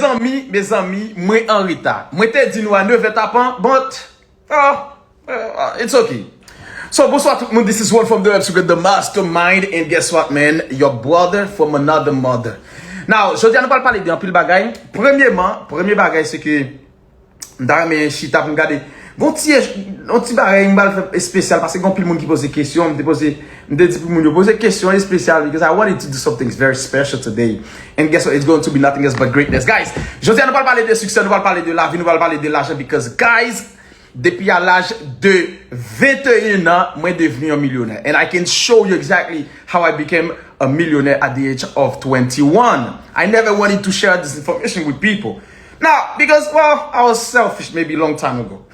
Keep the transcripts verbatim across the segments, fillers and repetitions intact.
Mezanmi, mezanmi, mwen an reta. Mwen te di nou a nèv è tapan, but, oh, uh, it's okay. So, bonswa tout moun, this is one from the Reps Secret, the mastermind, and guess what, man? Your brother from another mother. Now, jodi a nou pral pale de anpil bagay. Premyeman, premye bagay se ke m ta renmen chita pou m gade. Gon ti, gon ti bagay m pral fè espesyal paske gon pil moun ki poze kesyon, m te poze, m te di pou moun yo poze kesyon espesyal because I wanted to do something very special today. And guess what? It's going to be nothing else but greatness. Guys, jodi a nou pral pale de siksè, nou pral pale de lavi, nou pral pale de lajan because, guys, depi a laj de venteyen an, mwen devni yon milyonè. And I can show you exactly how I became a millionaire at the age of twenty-one. I never wanted to share this information with people. Now, because, well, I was selfish maybe long time ago.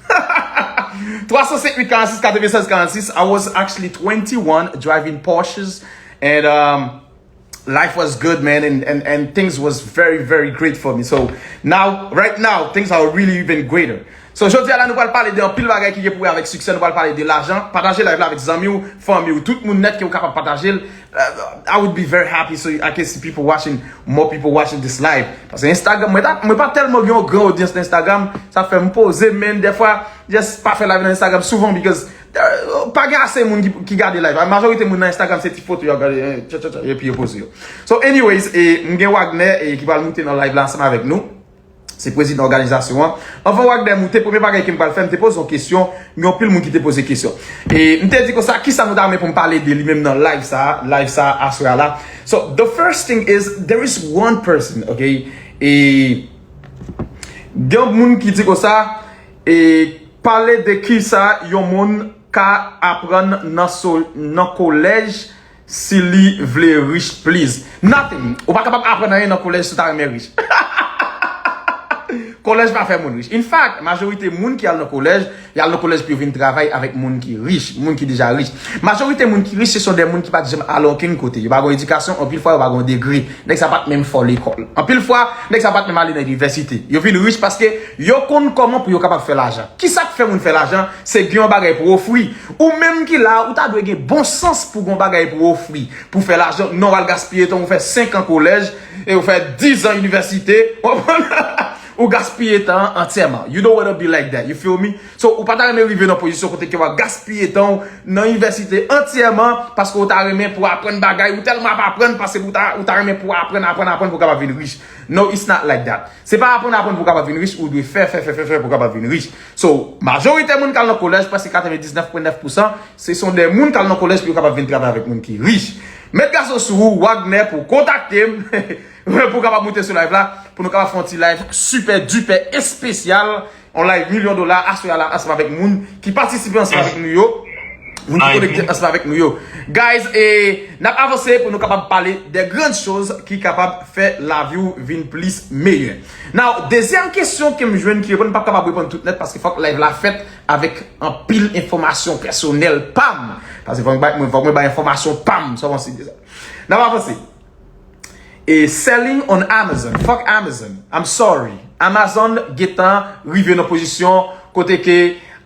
Twa san senk uit karannsis katrevennsèz karannsis, I was actually twenty-one driving Porsches and um, life was good, man, and, and, and things was very, very great for me. So now, right now, things are really even greater. So, jodi a la, nou pral pale de anpil bagay ki gen pou wè avèk siksè, nou pral pale de lajan. Pataje live la avèk zanmi w, fanmi w, tout moun nèt ke w kapab pataje l. Uh, I would be very happy so I can see people watching, more people watching this live. Paske Instagram, mwen, ta, mwen pa tèlman gen yon gran odyans nan Instagram, sa fè m poze, men dèfwa, just pa fè live nan Instagram souvan because uh, pa gen ase moun ki, ki gade live. Majorite moun nan Instagram se ti foto yo ap gade, eh, tcha, tcha, tcha, epi yo poze yo. So, anyways, e, m gen Wagner e, ki pral moute nan live la ansanm avèk nou. Se prezidan òganizasyon an. Anvan Wagner moute, premye bagay ke m pral fè, m te poze yon kesyon, gen anpil moun ki te poze kesyon. E m te di konsa, kisa nou ta renmen pou m pale de li menm nan live sa, live sa aswè a la. So, the first thing is, there is one person, okay? E gen moun ki di konsa, e pale de kisa yon moun ka aprann nan, so, nan kolèj si li vle rich, please. Nothing. Ou pa kapab aprann anyen nan kolèj si w ta renmen rich. Kolèj pa fè moun rich. In fact, majorite moun ki al nan kolèj, y al nan kolèj pou yo vin travay avèk moun ki rich, moun ki deja rich. Majorite moun ki rich, se son de moun ki pa t janm al okenn kote. Yo pa gen edikasyon, anpil fwa yo pa gen degre. Nèg sa pa t menm fò lekòl. Anpil fwa, nèg sa pa t menm ale nan inivèsite. Yo vin rich paske yo konn kòman pou yo kapab fè lajan. Kisa k fè moun fè lajan? Se gen yon bagay pou ofri. Ou menm ki la, ou ta dwe gen bon sans pou gen yon bagay pou ofri, pou fè lajan. Non, w al gaspiye tan, ou fè senk an kolèj, e ou fè diz an inivèsite, ou gaspiye tan an antyèman. You don't wanna be like that, you feel me? So, ou pa ta renmen rive nan pozisyon kote ke w ap gaspiye tan w nan inivèsite antyèman paske ou ta renmen pou aprann bagay, ou tèlman ap aprann paske ou ta, ou ta renmen pou aprann, aprann, aprann pou w kapab vin rich. No, it's not like that. Se pa aprann, aprann pou w kapab vin rich, ou dwe fè, fè, fè, fè, fè pou w kapab vin rich. So, majorite moun k al nan kolèj, prèske katrevendiznèf pwen nèf pousan, se son de moun k al nan kolèj pou yo kapab vin travay avèk moun ki rich. Met gason sou ou, Wagner, pou kontakte m, pou w kapab moute sou live la, pou nou kapab fè yon ti live super duper espesyal, yon live milyon dola, aswè a la, ansanm avèk moun ki patisipe ansanm avèk nou yo. Moun ki konekte ansanm avèk nou yo. Guys, e n ap avanse pou nou kapab pale de grann choz ki kapab fè lavi w vin plis meyè. Now, dezyèm kesyon ke m jwenn ki reponn, m p ap kapab reponn tout nèt paske fòk live la fèt avèk anpil enfòmasyon pèsonèl pa m. Paske fòk mwen bay, mwen, fòk mwen bay enfòmasyon pa m, sa w panse de sa? N ap avanse. E selling on Amazon. Fuck Amazon. I'm sorry. Amazon gentan rive nan pozisyon kote ke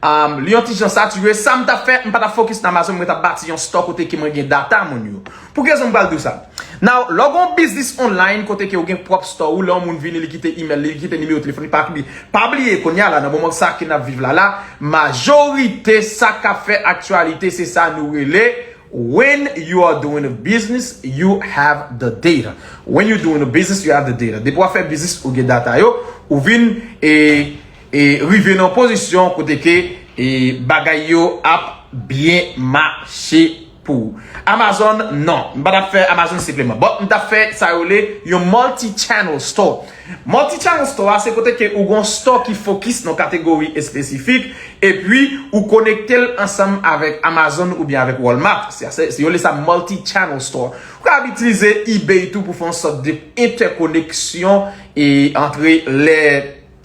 um, li yon ti jan satire. Sa m t ap fè, m pa t ap focus nan Amazon, mwen t ap bati yon store kote ke mwen gen data moun yo. Pou ki rezon m pral di w sa? Now, lè w gen yon biznis online kote ke w gen pwòp store ou, lè yon moun vini, li kite email li, li kite nimewo telefòn li, pa bliye, pa bliye kounye a la, nan moman sa ke n ap viv la la, majorite sa k ap fè aktyalite, se sa nou rele When you are doing a business, you have the data. When you doing a business, you have the data. Depi w ap fè biznis, ou gen data yo, ou vin e, e rive nan pozisyon kote ke e, bagay yo ap byen mache pou ou. Amazon, non. M pa t ap fè Amazon senpleman. But m t ap fè sa yo rele yon multi-channel store. Multi-channel store a, se kote ke ou gon store ki focus nan kategori espesifik, epi ou konekte l ansanm avèk Amazon oubyen avèk Walmart. Se, se, se yo rele sa multi-channel store. Ou kapab itilize eBay tou pou fè yon sòt de entèkoneksyon e antre lè,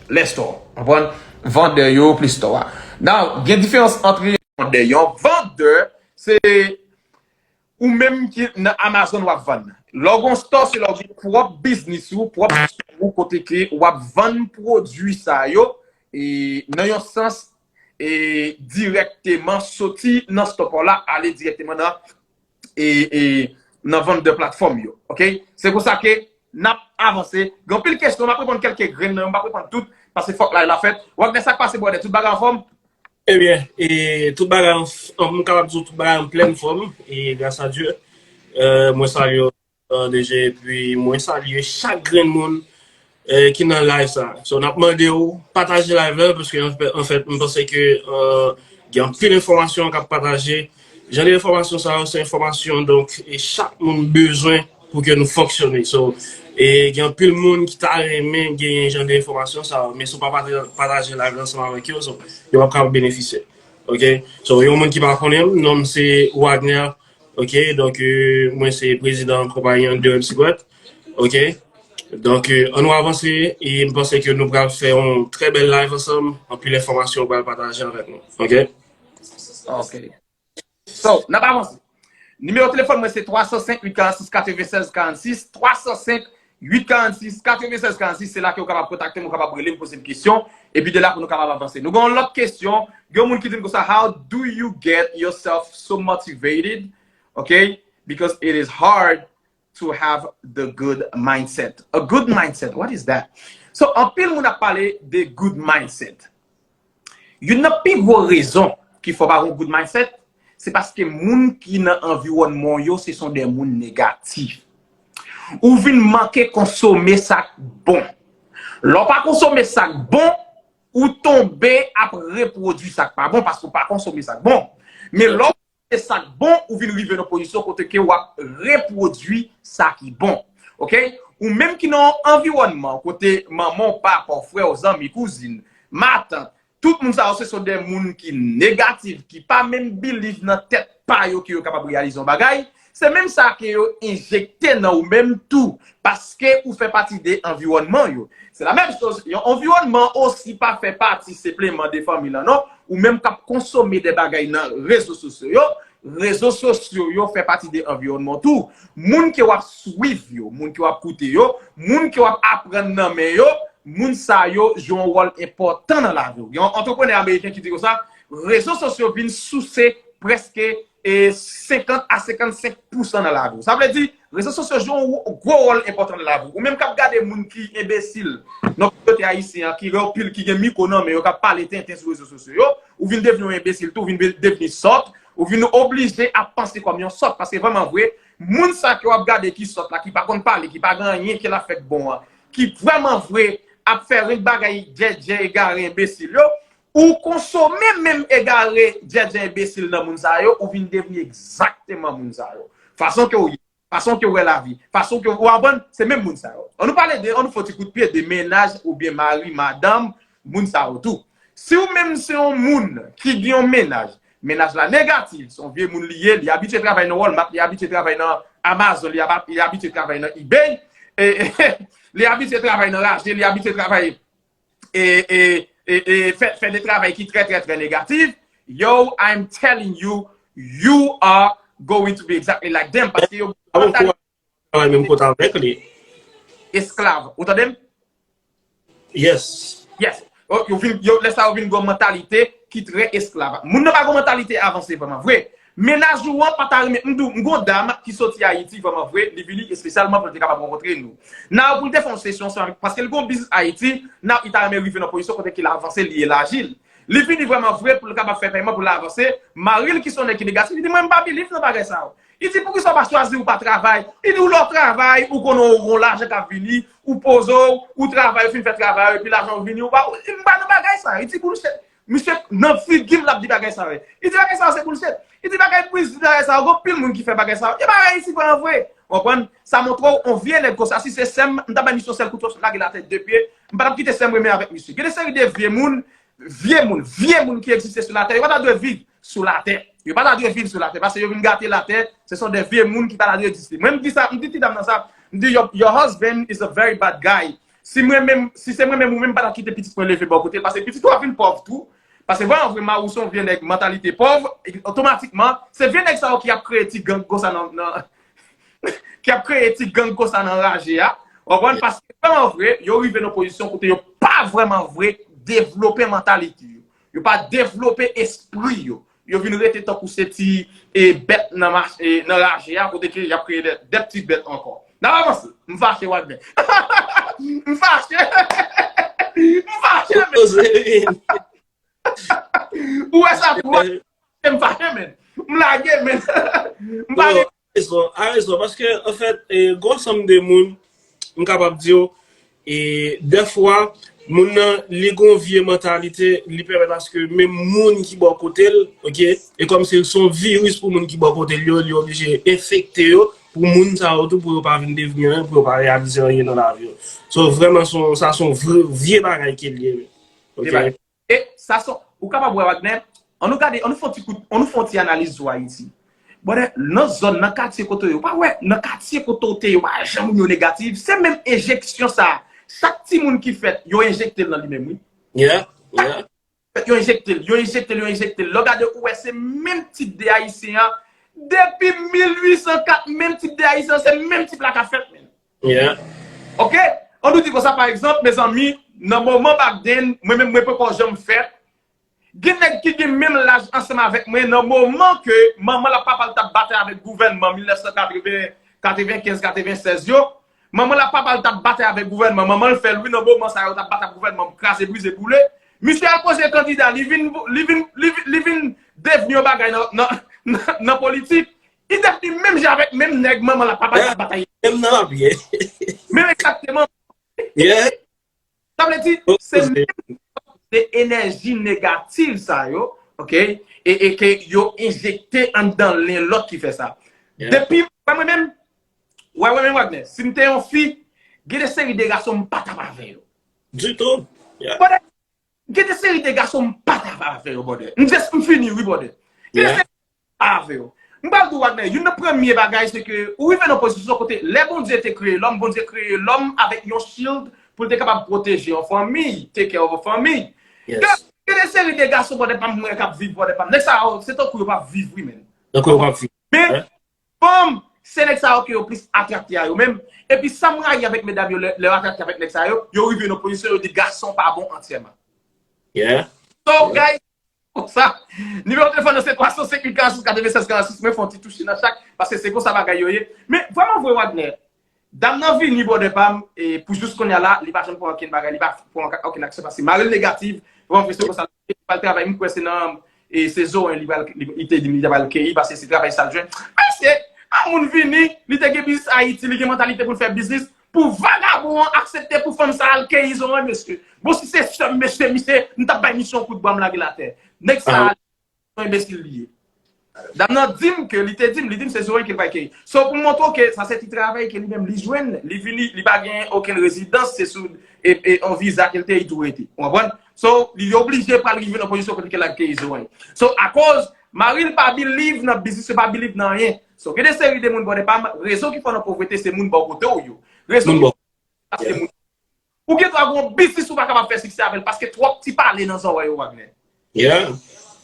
lè store. Konprann? Vandè yo plis store a. Now, gen diferans antre yon vandè. Yon vandè, se ou menm ki nan Amazon w ap vann. Lè w gen yon store, se lè w gen pwòp biznis ou, pwòp store ou, kote ke w ap vann pwodui sa yo, e nan yon sans, e dirèkteman soti nan store pa w la, ale dirèkteman nan, e, e nan vann de platfòm yo. Oke? Se konsa ke n ap avanse. Gen anpil kesyon, m ap reponn kèlke grenn nan yo, m p ap reponn tout, paske fòk live la fèt. Wagner, sa k pase, brother? Tout bagay anfòm? Ebyen, e, tout bagay, an- an- m kapab di w tout bagay an plèn fòm, e gras a Dye. E, mwen salye w, e, deja, epi mwen salye chak grenn moun e, ki nan live sa. So, n ap mande w pataje live la, paske an fè- an fèt, m panse ke e, gen anpil enfòmasyon k ap pataje. Jan de enfòmasyon sa yo, se enfòmasyon, donk, e chak moun bezwen pou ke nou fonksyone. So, e gen anpil moun ki ta renmen genyen jan de enfòmasyon sa yo, men si w pa pata- pataje live la ansanm avèk yo, so, yo p ap kapab benefisye. Ok? So, yon moun ki pa konnen m, non m se Wagner. Ok, donk, e, mwen se prezidan konpayi an, de M Secret. Ok, donk, e, ann nou avanse, e m panse ke nou pral fè yon trè bèl live ansanm, anpil enfòmasyon w pral pataje avèk nou. Ok? Ok. So, n ap avanse. Nimewo telefòn mwen se twa san senk uit karansis katrevennsèz karansis, twa san senk uit karansis katrevennsèz karansis, se la ke w kapab kontakte m, ou kapab rele m, poze m kesyon, epi de la pou nou kapab avanse. Nou gen yon lòt kesyon, gen yon moun ki di m konsa, "How do you get yourself so motivated?" Ok? Because it is hard to have the good mindset. A good mindset, what is that? So, anpil moun ap pale de good mindset. Youn nan pi gwo rezon ki fè w pa gen good mindset, se paske moun ki nan anviwònman w yo, se son de moun negatif. Ou vin manke konsome sa k bon. Lè w pa konsome sa k bon, ou tonbe ap repwodui sa k pa bon paske w pa konsome sa k bon. Men lè w konsome sa k bon, ou vin rive nan pozisyon kote ke w ap repwodui sa ki bon. Ok? Ou menm ki nan yon anviwònman kote manman w, papa w, frè w, zanmi, kouzin, matant, tout moun sa yo se son de moun ki negatif, ki pa menm believe nan tèt pa yo ke yo kapab reyalize yon bagay. Se menm sa ke yo enjekte nan ou menm tou, paske ou fè pati de anviwònman yo. Se la menm choz, yon anviwònman osi pa fè pati senpleman de fanmi lan non. Ou menm k ap konsome de bagay nan rezo sosyo yo, rezo sosyo yo fè pati de anviwònman tou. Moun ke w ap swiv yo, moun ke w ap koute yo, moun ke w ap aprann nan men yo, moun sa yo jwe yon wòl enpòtan nan lavi w. Gen yon antreprenè ameriken ki di konsa, rezo sosyo vin souse prèske e senkant a senkannsenk pousan nan lavi w. Sa vle di, rezo sosyo jwe yon gwo wòl enpòtan nan lavi w. Ou menm k ap gade moun ki enbesil nan kominote ayisyen an, ki gen pil, ki gen mikwo nan men yo, k ap pale tenten sou rezo sosyo yo, ou vin devni yon enbesil tou, ou vin devni sòt, ou vin oblije ap panse kòm yon sòt. Paske vrèman vre, moun sa ke w ap gade ki sòt la, ki pa konn pale, ki pa gen anyen ke l ap fè k bon an, ki vrèman vre ap fè renk bagay djèdjè, egare, enbesil yo, ou konsome menm egare, djèdjè, enbesil nan moun sa yo, ou vin devni egzakteman moun sa yo. Fason ke w ye, fason ke w wè lavi, fason ke w aprann, se menm moun sa yo. Ann nou pale de, ann nou fè yon ti kout pye de mennaj oubyen mari, madanm, moun sa yo tou. Si w menm se yon moun ki gen yon mennaj, mennaj la negatif, se yon vye moun li ye, li abitye travay nan Walmart, li abitye travay nan Amazon, li, aba- li abitye travay nan eBay, e, li abitye travay nan raje, li abitye travay e, e, e, e fè, fè de travay ki trè, trè, trè negatif, yo, I'm telling you, you are going to be exactly like them. Paske yo Travay menm kote avèk li. Esklav. Ou tande m? Yes. Yes. Yo vin, yo, lè sa yo vin gen yon mantalite ki trè esklav. Moun nan pa gen yon mantalite avanse vrèman vre. Mennaj ou an pa ta renmen, m di w, m gen yon dam ki soti Ayiti vrèman vre, li vini espesyalman pou l te kapab rankontre nou. Nan pou l te fè yon sesyon ansanm avèk, paske l gen yon biznis Ayiti, nan li ta renmen rive nan pozisyon kote ke l avanse, li elaji l. Li vini vrèman vre pou l kapab fè pèman pou l avanse. Mari l ki se yon nèg ki negatif, li di mwen m pa believe nan bagay sa yo. Li di poukisa w pa chwazi ou pa travay? Li di w lè w travay, ou konnen w gen yon lajan k ap vini, ou poze w, ou travay, ou fin fè travay ou, epi lajan w vini, ou pa, m pa nan bagay sa. Li di bullshit. Misye nan figi m l ap di bagay sa yo. Li di bagay sa yo se bullshit. Li di bagay bullshit, bagay sa yo, gen anpil moun ki fè bagay sa yo. E bagay isi pa vre. Ou konprann? Sa montre w yon vye nèg konsa, si se sè m, m ta bay misye yon sèl kout wòch, lage l atè de pye, m pa t ap kite sè m renmen avèk misye. Gen de seri de vye moun, vye moun, vye moun ki egziste sou latè, yo pa ta dwe viv sou latè. Yo pa ta dwe viv sou latè, paske yo vin gate latè, se son de vye moun ki pa ta dwe egziste. Mwen, m di sa, m di ti dam nan sa, m di, your, your husband is a very bad guy. Si mwen menm, si se mwen menm ou menm, m pa ta kite pitit mwen leve bò kote l, paske pitit ou a vin pòv tou. Paske vrèman vre, mari w se yon vye nèg mantalite pòv, otomatikman, se vye nèg sa yo ki ap kreye ti gang konsa nan, nan, ki ap kreye ti gang konsa nan raje a. Ou konprann? Paske vrèman vre, yo rive nan pozisyon kote yo pa vrèman vre devlope mantalite yo. Yo pa devlope espri yo. Yo vin rete tankou se ti e, bèt nan, mach, e, nan raje a, kote ke y ap kreye de, de ti bèt ankò. N ap avanse. M fache, Wagner. M fache. M fache, men. Ou wè sa, tou, m fache, men. M lage, men. M pa gen. A rezon, a rezon. Paske, anfèt, e, gon sanm de moun, m kapab di w, e, dèfwa, moun nan, li gon vye mantalite, li pèmèt aske menm moun ki bò kote l, oke, e kòmsi l se yon viris pou moun ki bò kote l yo, li oblije enfekte yo, pou moun sa yo tou, pou yo pa vin devni anyen, pou yo pa reyalize anyen nan lavi yo. So, vrèman, se yon- sa se yon vre- vye bagay ke l ye, men. Vye bagay. E sa se, ou kapab wè, Wagner, an nou gade, an nou fè yon ti kout, an nou fè yon ti analiz sou Ayiti. Brother, nan zòn, nan katye kote yo, pa wè, nan katye kote w te yo, pa janm moun yo negatif, se menm enjeksyon sa. Chak timoun ki fèt, yo enjekte l nan li menm, wi. Yeah, yeah. Yo enjekte l, yo enjekte l, yo enjekte l. Lè w gade, ou wè, se menm tip de Ayisyen an. Depi mil uit san kat, menm tip de Ayisyen an, se menm tip la k ap fèt, men. Yeah. Oke? An nou di konsa, pa egzanp, mezanmi, nan moman Bagden, mwen menm, mwen poko janm fèt. Gen nèg ki gen menm laj ansanm avèk mwen, nan moman ke manman l ak papa l t ap batay avèk gouvènman mil nèf san katreven, katrevenkenz, katrevensèz yo, manman l ak papa l t ap batay avèk gouvènman. Manman l fè l, wi, nan moman sa yo, t ap batay ak gouvènman, kraze, brize, boule. Misye al poze kandida, li vin, li vin, li vin, li vin devni yon bagay nan, nan, nan, nan politik. Li devni menm jan avèk menm nèg manman l ak papa l t ap batay. Menm nan l ap ye. Menm egzakteman. Yeah. Sa vle di, se menm de enèji negatif sa yo, oke, e, e ke yo enjekte anndan len lòt ki fè sa. Yeah. Depi, pa mwen menm, wè, wè, men Wagner, si m te yon fi, gen de seri de gason m pa t ap avè yo. Ditou. Yeah. Brother, gen de seri de gason m pa t ap avè yo, brother. M just, m fini, wi, brother. Gen de seri avè yo. M pral di w, Wagner, youn nan premye bagay, se ke ou rive nan pozisyon kote, lè Bondye te kreye lòm, Bondye kreye lòm avèk yon shield pou l te kapab pwoteje yon fanmi, take care of a family. Yes. Gen, gen de seri de gason, brother pa m, mwen k ap viv, brother pa m. Nèg sa yo, se tankou yo p ap viv, wi, men. Tankou yo p ap viv. Men, fanm, se nèg sa yo ke yo plis atrakte a yo menm. Epi sa m rayi avèk medam yo, lè, lè yo atrakte avèk nèg sa yo, yo rive nan pozisyon, yo di gason pa bon antyèman. Yeah. So, guys, konsa. Nimewo telefòn nan se twa san senk uit karansis katrevennsèz karansis. Mwen fè yon ti touche nan chak, paske se konsa bagay yo ye. Men, vrèman vre, Wagner, dam nan vini, brother pa m, e pou jis kounye a la, li pa janm pran okenn bagay, li pa pran okenn aksyon, paske mari l negatif, vrèman vre, se konsa, li pral travay, m kwè se nan, e se Zoen, li pral, li, li te di m, li te pral keyi, paske se travay sa l jwenn. Mesye, a moun vini, li te gen biznis Ayiti, li gen mantalite pou l fè biznis, pou vagabon an aksepte pou fanm sa al keyi Zoen, mesye. Bon, si se sè m, mesye, misye, m t ap bay misye yon kout bwa, m lage l atè. Nèg sa a, yon enbesil li ye. Dam nan di m ke li te di m, li di m se Zoen ke l pral keyi. So, pou m montre w ke sa se ti travay ke li menm li jwenn, li vini, li pa gen okenn rezidans, se sou, e, e, yon viza ke l te, li tou rete. Ou konprann? So, li oblije pral rive nan pozisyon kote ke l al keyi Zoen. So, akoz mari l pa believe nan biznis, yo pa believe nan anyen. So, gen de seri de moun, brother pa m, rezon ki fè w nan povrete, se moun bò kote w yo. Rezon ki fè w nan povrete, se moun. Ou gen dwa gen yon biznis ou pa kapab fè siksè avè l, paske twòp ti pale nan zòrèy ou, Wagner. Yeah.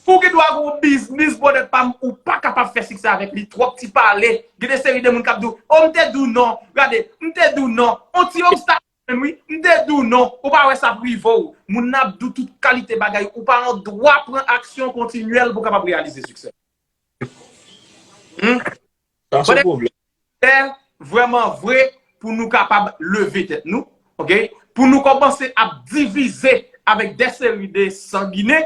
Ou gen dwa gen yon biznis, brother pa m, ou pa kapab fè siksè avèk li, twòp ti pale. Gen de seri de moun k ap di w, o, m te di w non. Gade, m te di w non. On ti obstak, men wi, m te di w non. Ou pa wè sa ap rive w. Moun nan ap di w tout kalite bagay. Ou pa an dwa pran aksyon kontinyèl pou w kapab reyalize siksè. Hmm? Sa se yon pwoblèm. Fè vrèman vre pou nou kapab leve tèt nou, oke? Pou nou kòmanse ap divize avèk de seri de sanginen,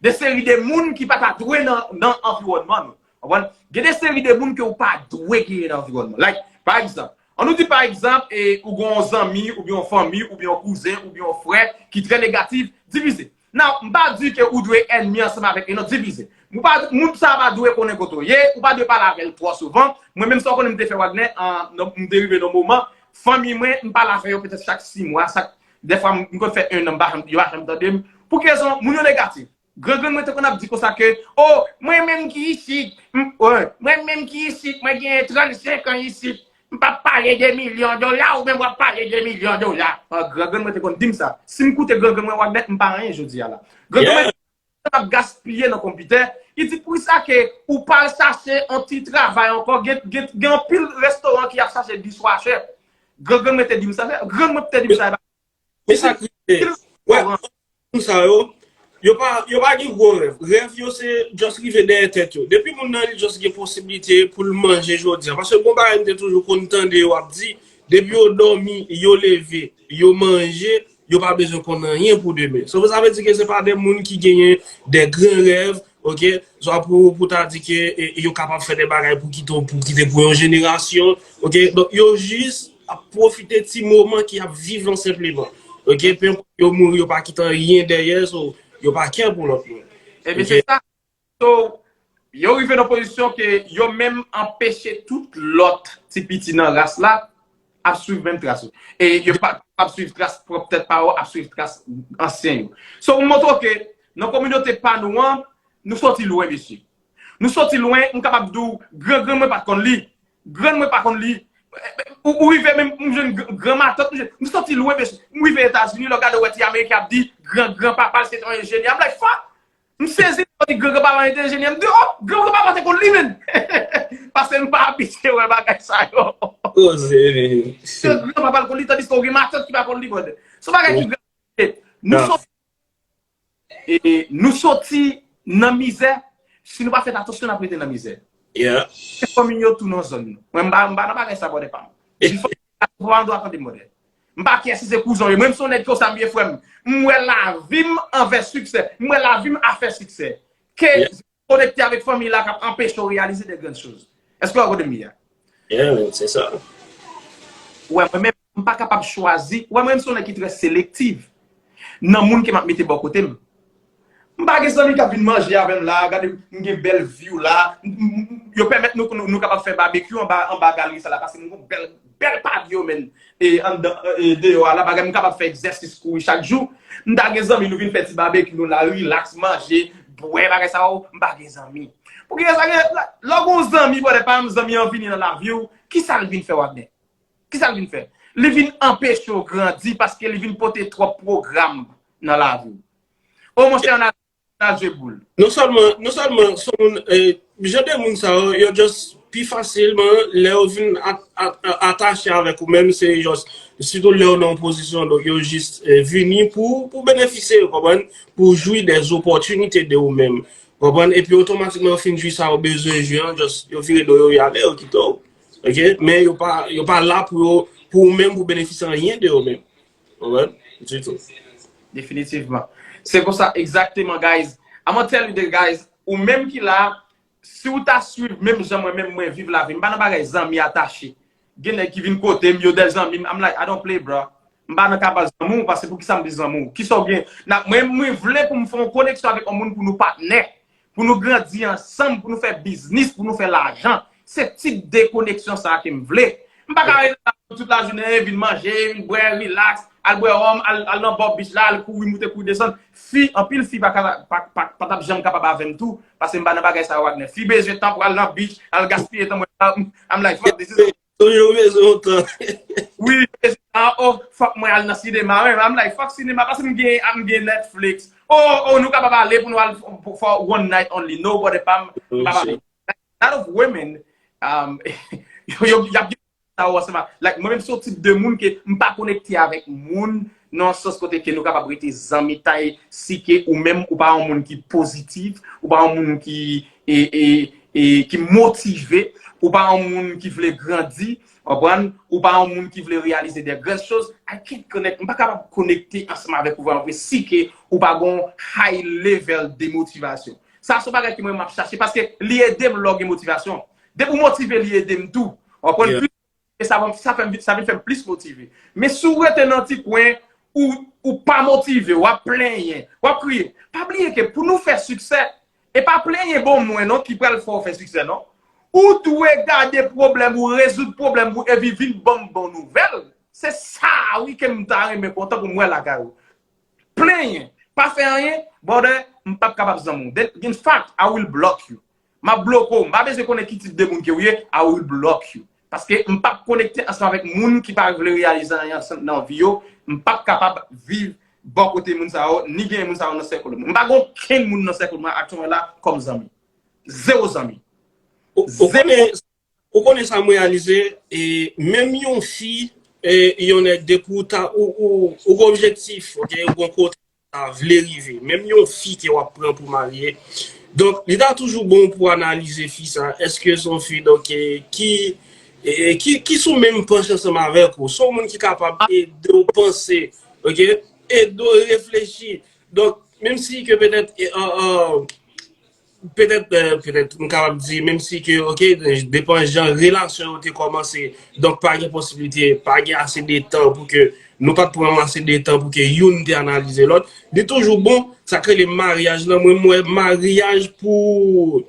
de seri de moun ki pa ta dwe nan, nan anviwònman nou. Konprann? Gen de seri de moun ke w pa dwe genyen nan anviwònman. Like, pa egzanp, an nou di pa egzanp, e, ou gen yon zanmi, oubyen yon fanmi, oubyen yon kouzen, oubyen yon frè ki trè negatif, divize. Now, m pa di ke ou dwe ènmi ansanm avèk li, non, divize. Ou pa, moun sa a pa dwe konnen kote w ye, ou pa dwe pale avè l twò souvan. Mwen menm sa w konnen m te fè Wagner, an, m te rive nan moman, fanmi mwen, m pale avè yo petèt chak sis mwa, chak, dèfwa m, m konn fè en an, m pa janm, yo pa janm tande m. Pou ki rezon? Moun yo negatif. Grangrann mwen te konn ap di konsa ke, o, mwen menm ki isit, m, wi, mwen menm ki isit, mwen gen trannsenk an isit. M p ap pale de milyon dola, ou menm w ap pale de milyon dola. Ah, grangrann mwen te konn di m sa. Si m koute grangrann mwen Wagner, m pa anyen jodi a la. Grangrann mwen te ap gaspiye nan konpitè. Li di poukisa ke ou pa al chache yon ti travay ankò. Gen, gen, gen anpil restoran ki ap chache dishwasher. Grangrann mwen te di m sa. Grann mwen te di m sa. Men sa k rive. Wè, moun sa yo, Yo pa, yo pa gen gwo rèv. Rèv yo se just rive dèyè tèt yo. Depi moun nan li just gen posiblite pou l manje jodi a. Paske gon bagay m te toujou konn tande yo ap di, depi yo dòmi, yo leve, yo manje, yo pa bezwen konn anyen pou demen. So, sa vle di ke se pa de moun ki genyen de gran rèv, ok? Swa pou, pou ta di ke e, yo kapab fè de bagay pou kite, pou kite pou yon jenerasyon, ok? Donk, yo jis ap pwofite ti moman ki ap viv lan senpleman. Ok, pe enpòt yo mouri, yo pa kite anyen dèyè, so, yo pa kè pou lòt moun. Ebyen, se sa. So, yo rive nan pozisyon ke yo menm anpeche tout lòt ti piti nan ras la ap swiv menm tras yo. E yo pa ap swiv tras pwòp tèt pa yo, ap swiv tras ansyen yo. So, m montre ke nan kominote pa nou an, nou soti lwen, mesye. Nou soti lwen, m kapab di w, gran gran mwen pa t konn li. Grann mwen pa konn li. Ou, ou rive menm, m jwenn gr- gran matant, m jwenn, m soti lwen, mesye. M rive Etazini, lè w gade, w wè ti Ameriken ap di, gran gran papa l se yon enjenyè. M like, fuck! M sezi, lè yo di gran gran papa l te enjenyè. M di, oh, gran gran papa te konn li, menn! Paske m pa abitye wè bagay sa yo. Koze, men. Gran gran papa l konn li, tandiske w gen matant ki pa konn li, brother. Se yon bagay ki grav. Nou soti E nou soti nan mizè, si nou pa fè atansyon, n ap rete nan mizè. Yeah. Gen fanmi yo tou nan zòn nou. Mwen, m pa, m pa nan bagay sa, brother pa m. Gen fanmi yo pa gen dwa tande m, brother. M pa kè si se kouzon yo. Mwen, m se yon nèg konsa m ye, frè m. M wè lavi m anvè siksè. M wè lavi m afè siksè. Ke konekte avèk fanmi la k ap anpeche w reyalize de grann choz. Èske w wè kote m ye a? Yeah, man, se sa. Ou wè, mwen menm, m pa kapab chwazi. Ou wè, mwen menm, se yon nèg ki trè selektif nan moun ke m ap mete bò kote m. M pa gen zanmi k ap vin manje avè m la, gade, m gen bèl view la. M- m- m- Yo pèmèt nou, nou, nou kapab fè babekyou anba, anba galri sa la, paske m gen bèl, bèl patyo, men. E anndan, e, deyò a la, bagay m kapab fè egzèsis kouri chak jou. M ta gen zanmi, nou vin fè ti babekyou, nou la, relax, manje, bwè, bagay sa yo, m pa gen zanmi. Pou ki sa gen, lè w gen yon zanmi, brother pa m, zanmi an vini nan lavi w, ki sa l vin fè, Wagner? Ki sa l vin fè? Li vin anpeche w grandi paske li vin pote twòp pwogram nan lavi w. O, monchè, ann al, ann al jwe boul. Non sèlman, non sèlman, se moun, eh, jan de moun sa yo, yo just pi fasilman, lè yo vin at- at- atache avèk ou menm, se just, sitou lè yo nan yon pozisyon, donk yo jis, eh, vini pou, pou benefisye, w konprann? Pou jwi de opòtinite de ou menm. W konprann? Epi otomatikman yo fin jwi sa yo bezwen jwi an, just yo vire do yo, y ale, yo kite w. Ok? Men yo pa, yo pa la pou yo, pou ou menm, pou benefisye anyen de yo menm. W konprann? Ditou. Definitivman. Se konsa, egzakteman, guys. I'm gonna tell you the guys, ou menm ki la, si w ta swiv menm jan mwen menm mwen viv lavi, m pa nan bagay zanmi atache. Gen nèg ki vin kote m, yo de zanmi m, I'm like, I don't play, bro. M pa nan kaba zanmi w, paske pou ki sa m di zanmi w? Ki sa w gen? Na, mwen, mwen vle pou m fè yon koneksyon avèk yon moun pou nou patnè, pou nou grandi ansanm, pou nou fè biznis, pou nou fè lajan. Se tip de koneksyon sa a ke m vle. M pa ka rete la tout lajounen, vin manje, vin bwè, relax, al bwè wòm, al, al nan bò beach la, al kouri moute, kouri desann. Fi, anpil fi pa ka, pa, pa, pa t ap janm kapab avè m tou, paske m pa nan bagay sa yo, Wagner. Fi bezwen tan pou al nan beach, al gaspiye tan mwen. I'm like, fuck this is Toujou bezwen yon tan. Wi, e sa, oh, fòk mwen al nan sinema, wi. I'm like, fuck sinema, paske m gen, m gen Netflix. Oh, oh, oh, nou kapab ale pou nou al for, for one night only. No, brother pa m, m pa pale. A lot of women, um, yo, yo, y ap gen sa yo ansanm. Like, mwen menm, se yon tip de moun ke m pa konekte avèk moun, nan sans kote ke nou kapab rete zanmitay, si ke ou menm, ou pa yon moun ki pozitif, ou pa yon moun ki, e, e, e, ki motive, ou pa yon moun ki vle grandi, w konprann? Ou pa yon moun ki vle reyalize de gran choz, I can't connect, m pa kapab konekte ansanm avèk ou vrèman vre, si ke ou pa gon high level de motivasyon. Sa se yon bagay ke mwen m ap chache, paske li ede m lè w gen motivasyon. Depi w motive, li ede m tou. W konprann? Yeah. E sa, sa fè m, sa vin fè m plis motive. Men si w rete nan ti kwen, ou, ou pa motive, w ap plenyen, w ap kriye. Pa bliye ke pou nou fè siksè, e pa plenyen bon mwen non ki pral fè w fè siksè non. Ou dwe gade pwoblèm ou, rezoud pwoblèm ou, epi vin ban m bon nouvèl. Se sa wi ke m ta renmen kontan pou m wè lakay ou. Plenyen, pa fè anyen, brother, m p ap kapab zanmi w. Then, in fact, I will block you. M ap bloke w. M pa bezwen konnen ki tip de moun ke w ye, I will block you. Paske m p ap konekte ansanm avèk moun ki pa vle reyalize anyen ansanm nan vi yo. M p ap kapab viv bò kote moun sa yo, ni genyen moun sa yo nan sèkl mwen. M pa gen okenn moun nan sèkl mwen aktyèlman la kòm zanmi. Zewo zanmi. Ou, ou konnen, ou konnen sa m reyalize, e menm yon fi, e yon nèg depi ou ta, ou, ou, ou gen objektif, ok, ou gen kote, ta vle rive. Menm yon fi ke w ap pran pou marye. Donk, li ta toujou bon pou analize fi sa. Èske se yon fi, donk, eh, ki, eh, ki, ki sou menm panch ansanm avèk ou? Se yon moun ki kapab ede w panse, ok? Ede w reflechi. Donk, menm si ke petèt, eh, eh, eh, petèt, eh, petèt, m kapab di, menm si ke, ok, depan jan relasyon yo te kòmanse, donk pa gen posiblite, pa gen ase de tan pou ke nou pa t pran ase de tan pou ke youn te analize lòt. Li toujou bon, sa k rele maryaj lan, mwen, m wè maryaj pou,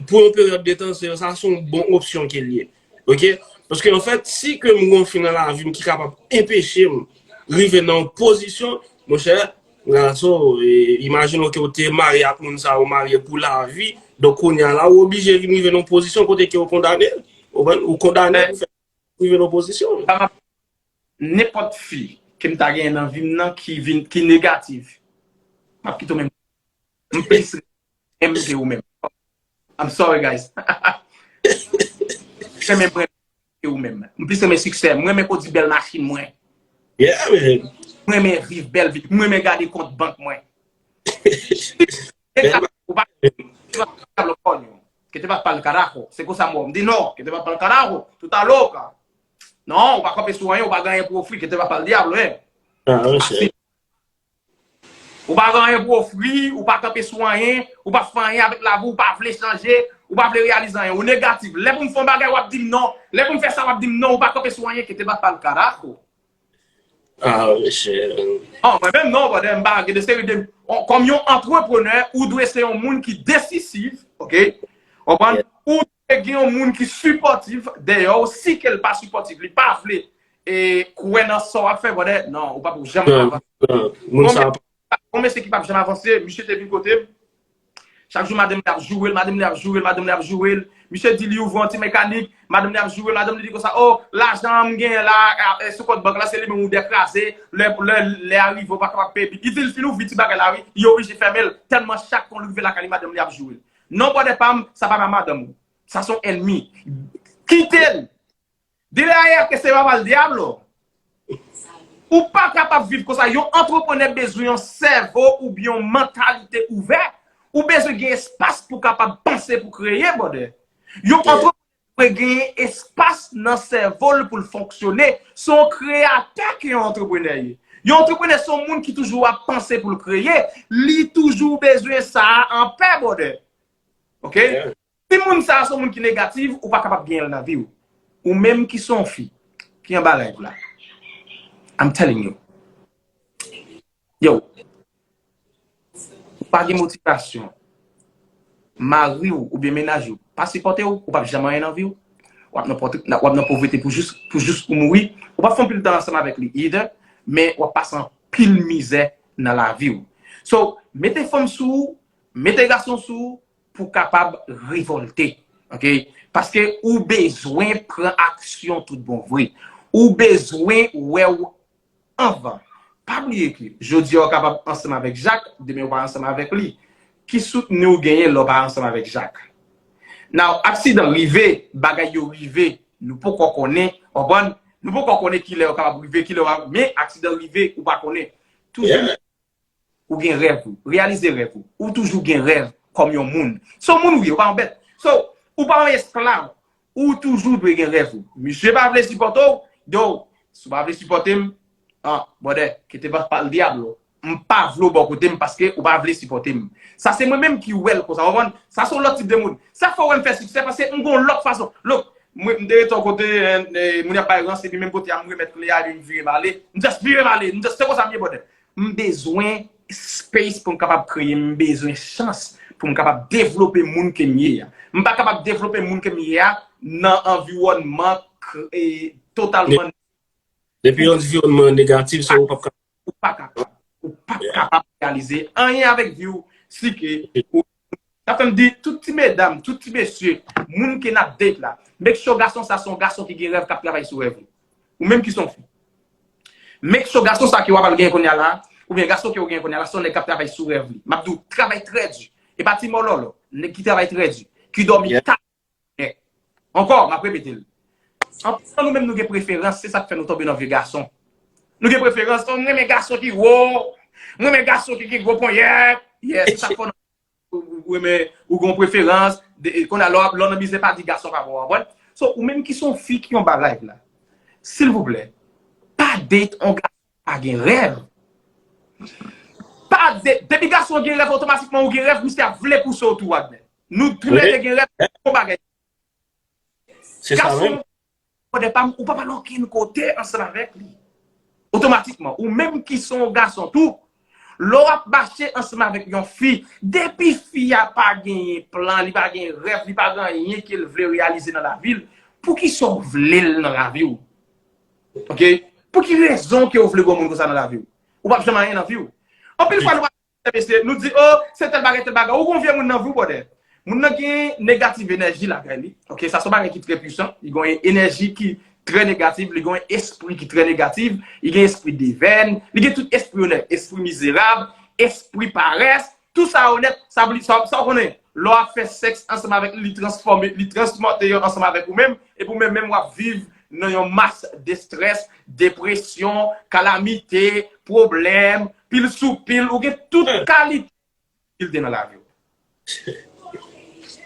pou yon peryòd de tan, se, sa se yon bon opsyon ke l ye. Ok? Paske, anfèt, si ke m gon fi nan lavi m ki kapab enpeche m rive nan yon pozisyon, monchè, gason, e, imajine w ke w te marye ak moun sa, ou marye pou lavi, donk kounye a la, ou oblije vin rive nan yon pozisyon kote ke w kondane l. Ou konprann? Ou kondane l pou fè rive nan yon pozisyon. Nenpòt fi ke m ta genyen nan vi m nan ki vin, ki negatif, m ap kite w menm. M plis renmen ke ou menm. I'm sorry, guys. M plis renmen pran ke ou menm. M plis renmen siksè. M renmen kondui bèl machin mwen. Yeah, man. M renmen viv bèl vi. M renmen gade kont bank mwen. Ou pa, ou pa, que te va pa'l carajo. Se konsa m wè. M di non, que te va pa'l carajo. Tú estás loca. Non, ou pa kanpe sou anyen, ou pa gen anyen pou ofri, que te va pa'l diablo, hein. Ah, wi, chè. Ou pa gen anyen pou ofri, ou pa kanpe sou anyen, ou pa fè anyen avèk lavi, ou pa vle chanje, ou pa vle reyalize anyen, ou negatif. Lè pou m fè yon bagay, w ap di m non. Lè pou m fè sa, w ap di m non, ou pa kanpe sou anyen, que te va pa'l carajo. Ah, mesye. Oh, mwen menm non, brother, m pa gen de seri de, on, kòm yon antreprenè, ou dwe se yon moun ki desisif, ok? Konprann? Yeah. Ou dwe gen yon moun ki sipòtif dèyè w, si ke l pa sipòtif, li pa vle e kwè nan sa w ap fè, brother, non, ou p ap janm avanse. Non, moun sa pa. Yon mesye ki p ap janm avanse, misye te vin kote m. Chak jou, madanm li ap joure l, madanm li ap joure l, madanm li ap joure l. Misye di li ouvri yon ti mekanik, madanm li ap joure l, madanm li di konsa, oh, lajan m genyen la, a, e, sou kont bank la, se li menm ou dwe kraze, lè, lè, lè a rive, ou pa kapab peye bil. Li di l fin ouvri ti bagay la, wi, li oblije fèmen l, tèlman chak kon l rive lakay li, madanm li ap joure l. Non, brother pa m, sa pa pa madanm ou. Sa se yon ènmi. Kite l. Dile a que se va pa'l diablo. Ou pa kapab viv konsa. Yon antreprenè bezwen yon sèvo oubyen yon mantalite ouvè. Ou bezwen gen espas pou kapab panse, pou kreye, brother. Yon antreprenè dwe genyen espas nan sèvo l pou l fonksyone. Se yon kreyatè ke yon antreprenè ye. Yon antreprenè se yon moun ki toujou ap panse pou l kreye. Li toujou bezwen sa a anpè, brother. Ok? Yeah. Si moun sa a se yon moun ki negatif, ou pa kapab genyen l nan vi w. Ou menm ki se yon fi ki anba live la. I'm telling you. Yo. Ou pa gen motivasyon. Mari w oubyen mennaj ou pa sipòte w, ou p ap janm anyen nan vi w. W ap nan pòt-, w ap nan povrete pou jis, pou jis ou mouri. Ou p ap fè anpil tan ansanm avèk li either, men w ap pase anpil mizè nan lavi w. So, mete fanm sou ou, mete gason sou ou, pou kapab revòlte. Ok? Paske ou bezwen pran aksyon tout bon vre. Ou bezwen wè w anvan. Pa bliye ke jodi a w kapab ansanm avèk Jak, demen w pa ansanm avèk li. Ki soutni w genyen lè w pa ansanm avèk Jak? Now, aksidan rive, bagay yo rive, nou poko konnen, w konprann? Nou poko konnen kilè yo kapab rive, kilè yo pa, men aksidan rive, ou pa konnen. Toujou ou gen rèv ou. Reyalize rèv ou. Ou toujou gen rèv kòm yon moun. Se yon moun ou ye, ou pa yon bèt. So, ou pa yon esklav. Ou toujou dwe gen rèv ou. Misye pa vle sipòte w, yo, si w pa vle sipòte m, ah, brother, que te va pa'l diablo. M pa vle w bò kote m paske ou pa vle sipòte m. Sa se mwen menm ki wè l konsa, w konprann? Sa se yon lòt tip de moun. Sa fè w wè m fè siksè paske m gon lòt fason. Look, mwen, m te rete yon kote, eh, eh, moun y ap bay rans, epi menm kote a m remèt kle a, epi m vire m ale. M just vire m ale. M just, se konsa m ye, brother. M bezwen space pou m kapab kreye, m bezwen chans pou m kapab devlope moun ke m ye a. M pa kapab devlope moun ke m ye a nan anviwònman k-, e, totalman. Depi yon anviwònman negatif, so ou p ap kapab. Ou pa kapab. Ou p ap kapab reyalize anyen avèk vi w si ke ou Sa fè m di, tout ti medam, tout ti mesye, moun ke n ap date la, make sure gason sa se yon gason ki gen rèv, k ap travay sou rèv li. Ou menm ki se yon fi. Make sure gason sa ke w ap al genyen kounye a la, oubyen gason ke w genyen kounye a la, se yon nèg k ap travay sou rèv li. M ap di w, travay trè di. E pa ti mòlòlò, nèg ki travay trè di, ki dòmi ta. Ankò, m ap repete l. Anpil nan nou menm nou gen preferans, se sa k fè nou tonbe nan vye gason. Nou gen preferans, oh, m renmen gason ki wo, Mwen renmen gason ki gen gwo ponyèt. Yes, se sa k fè w nan, ou, ou renmen, ou gen preferans. Kounye a, lè w nan biznis, pa di gason pa bon, w konprann? So, ou menm ki se yon fi ki anba live la, silvouplè, pa date yon gason ki pa gen rèv. Pa date, depi gason gen rèv, otomatikman ou gen rèv, misye ap vle pouse w tou, Wagner. Nou tou lè de gen rèv, bon bagay. Se sa menm. Gason, ou pa pral okenn kote ansanm avèk li. Otomatikman, ou menm ki se yon gason tou, lè w ap mache ansanm avèk yon fi, depi fi a pa genyen plan, li pa gen rèv, li pa gen anyen ke l vle reyalize nan lavi l, poukisa w vle l nan lavi w? Ok? Pou ki rezon ke w vle gon moun konsa nan lavi w? Ou p ap janm anyen nan vi w. Anpil fwa, nou pa Mesye, nou di, oh, se tèl bagay, tèl bagay. Ou gon vye moun nan vi w, brother. Moun nan gen negatif enèji lakay li. Ok, sa se yon bagay ki trè pwisan. Li gen yon enèji ki trè negatif, li gen yon espri ki trè negatif, li gen espri devèn, li gen tout espri yo nèt, espri mizerab, espri parès, tout sa yo nèt, sa, sa, sa w konnen. Lè w ap fè sèks ansanm avèk li, li transfòme, li transmòte yo ansanm avèk ou menm, epi ou menm, menm w ap viv nan yon mas de estrès, depresyon, kalamite, pwoblèm, pil sou pil, ou gen tout kalite difikilte nan lavi w.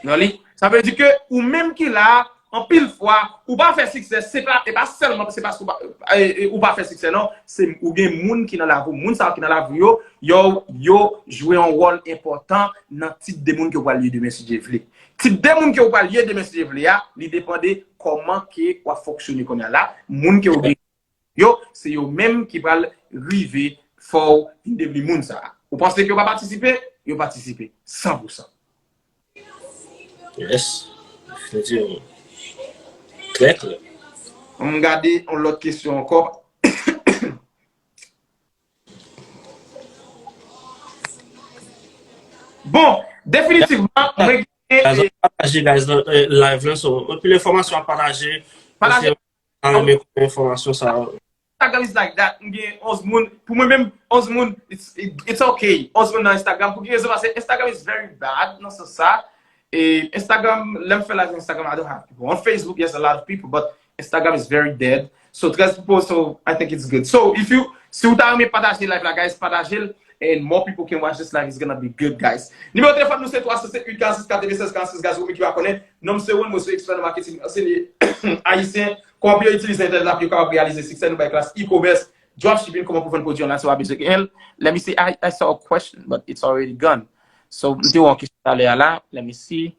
Nan li, sa vle di ke ou menm ki la, anpil fwa, ou pa fè siksè, se pa, e pa sèlman, se paske ou pa, e, e, ou pa fè siksè, non. Se, ou gen moun ki nan lavi w, moun sa yo ki nan lavi w yo, yo, yo jwe yon wòl enpòtan nan tip de moun ke w pral ye demen, si Dye vle. Tip de moun ke w pral ye demen, si Dye vle a, li depann de kòman ke w ap fonksyone kounye a la, moun ke w gen yo, se yo menm ki pral rive fè w vin devni moun sa a. Ou panse ke yo pa patisipe? Yo patisipe, san pou san. Yes. Definitivman. Trè klè. Ann gade yon lòt kesyon ankò. Bon, definitivman, mwen gen, guys, pataje, guys, nan, eh, live la, so, anpil enfòmasyon ap pataje. Pataje. Mwen ta renmen konnen enfòmasyon sa yo. Instagram is like that. M gen onz moun. Pou mwen menm, onz moun, it's, it, it's okay. Onz moun nan Instagram. Pou ki rezon? Paske Instagram is very bad nan sans sa. E Instagram, lè m fè live Instagram, I don't have people. On Facebook, yes, a lot of people, but Instagram is very dead. So, trè pito, so, I think it's good. So, if you, si ou ta renmen pataje live la, guys, pataje l. And more people can watch this live. It's gonna be good, guys. Nimewo telefòn nou se twa san sèt uit, karant sis, katreven sèz, karant sis, guys. Ou menm ki pa konnen, non m se Ron, mwen se ekspè nan marketing, ansenye ayisyen, kòman pou yo itilize entènèt la pou yo kapab reyalize siksè. Nou bay klas e-commerce, dropshipping, kòman pou vann pwodui online, si w pa bezwen K L. Let me see, I, I saw a question, but it's already gone. So, m te wè yon kesyon talè a la. Let me see.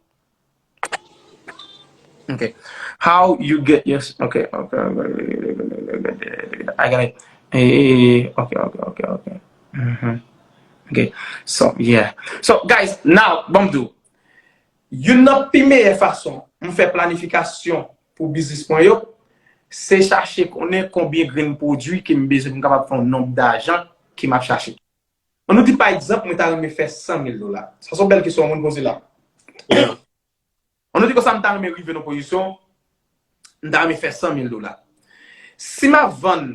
Okay. How you get your, okay, okay, okay, I got it. Eh, okay, okay, okay, okay. Mhm. Okay. So, yeah. So, guys, now, bon, m di w, youn nan pi meyè fason m fè planifikasyon pou biznis mwen yo, se chache konnen konbyen grenn pwodui ke m bezwen pou m kapab fè yon nonb dajan ke m ap chache. Ann nou di, pa egzanp, mwen ta renmen fè san mil dola. Sa se yon bèl kesyon yon moun poze la. Ann nou di konsa, m ta renmen rive nan pozisyon, m ta renmen fè san mil dola. Si m ap vann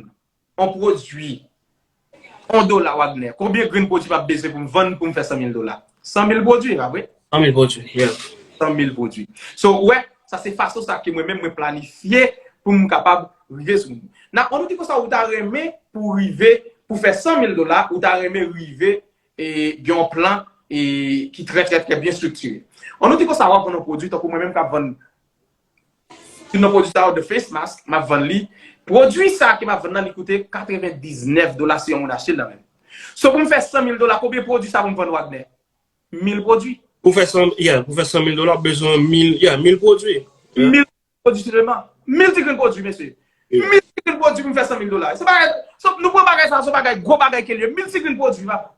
yon pwodui, yon dola, Wagner, konbyen grenn pwodui m ap bezwen pou m vann pou m fè san mil dola? San mil pwodui, pa vre? San mil pwodui, yeah. San mil pwodui. So, ou wè, sa se fason sa ke mwen menm mwen planifye pou m kapab rive sou moun. Nan, ann nou di konsa, ou ta renmen pou rive, pou fè san mil dola, ou ta renmen rive e gen yon plan e ki trè, trè, trè byen estriktire. Ann nou di konsa, w ap vann yon pwodui, tankou mwen menm k ap vann youn nan pwodui sa yo, The Face Mask, m ap vann li. Pwodui sa ke m ap vann nan, li koute katrevendiznèf dola si yon moun achte l nan men m. So, pou m fè san mil dola, konbyen pwodui sa pou m vann, Wagner? Mil pwodui. Pou fè san, yeah, pou fè san mil dola, w bezwen mil, yeah, mil pwodui. Mil pwodui sèlman. Mil ti grenn pwodui, mesye. Mil ti grenn pwodui pou m fè san mil dola. Se bagay, se, nou pran bagay sa, se bagay, gwo bagay ke l ye. Mil ti grenn pwodui, papa.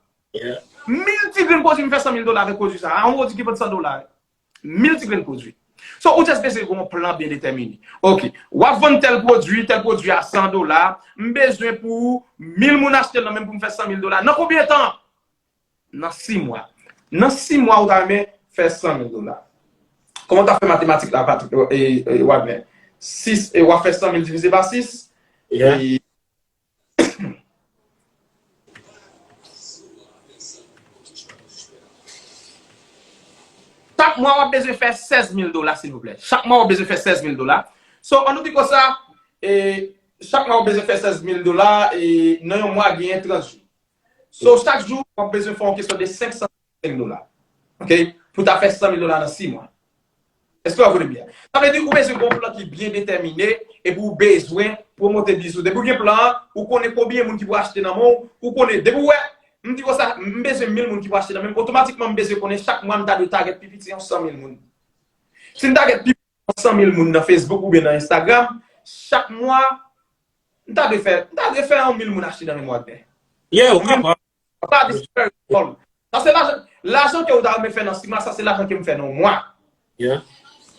Mil ti grenn pwodui, m fè san mil dola avèk pwodui sa. A, yon pwodui ki vann san dola. Mil ti grenn pwodui. So, ou just bezwen gen yon plan byen detèmine. Ok, w ap vann tèl pwodui, tèl pwodui a san dola. M bezwen pou mil moun achte l nan men m pou m fè san mil dola. Nan konbyen tan? Nan sis mwa. Nan sis mwa, ou ta renmen fè san mil dola. Kòman w ta fè matematik la, Patrick, e, e, Wagner? Sis, e w ap fè san mil divize pa sis. Yeah. E chak mwa, w ap bezwen fè sèz mil dola, silvouplè. Chak mwa, w ap bezwen fè sèz mil dola. So, ann nou di konsa, e, chak mwa, w ap bezwen fè sèz mil dola, e nan yon mwa, genyen trant jou. So, chak jou, w ap bezwen fè yon kesyon de senk san senk dola. Ok? Pou ta fè san mil dola nan sis mwa. Èske w konprann byen? Sa vle di, ou bezwen gen yon plan ki byen detèmine, epi ou bezwen pwomote biznis ou. Depi w gen plan an, ou konnen konbyen moun ki pou achte nan men w, ou konnen, depi w wè, m di konsa, m bezwen mil moun ki pou achte nan men m, otomatikman m bezwen konnen chak mwa m ta dwe target pi piti yon san mil moun. Si m target pi piti yon san mil moun nan Facebook oubyen nan Instagram, chak mwa, m ta dwe fè, m ta dwe fè yon mil moun achte nan men m, Wagner. Yeah, ou kapab. Sa, this is very small. Sa se lajan, lajan ke ou ta renmen fè nan sis mwa, sa se lajan ke m fè nan yon mwa. Yeah.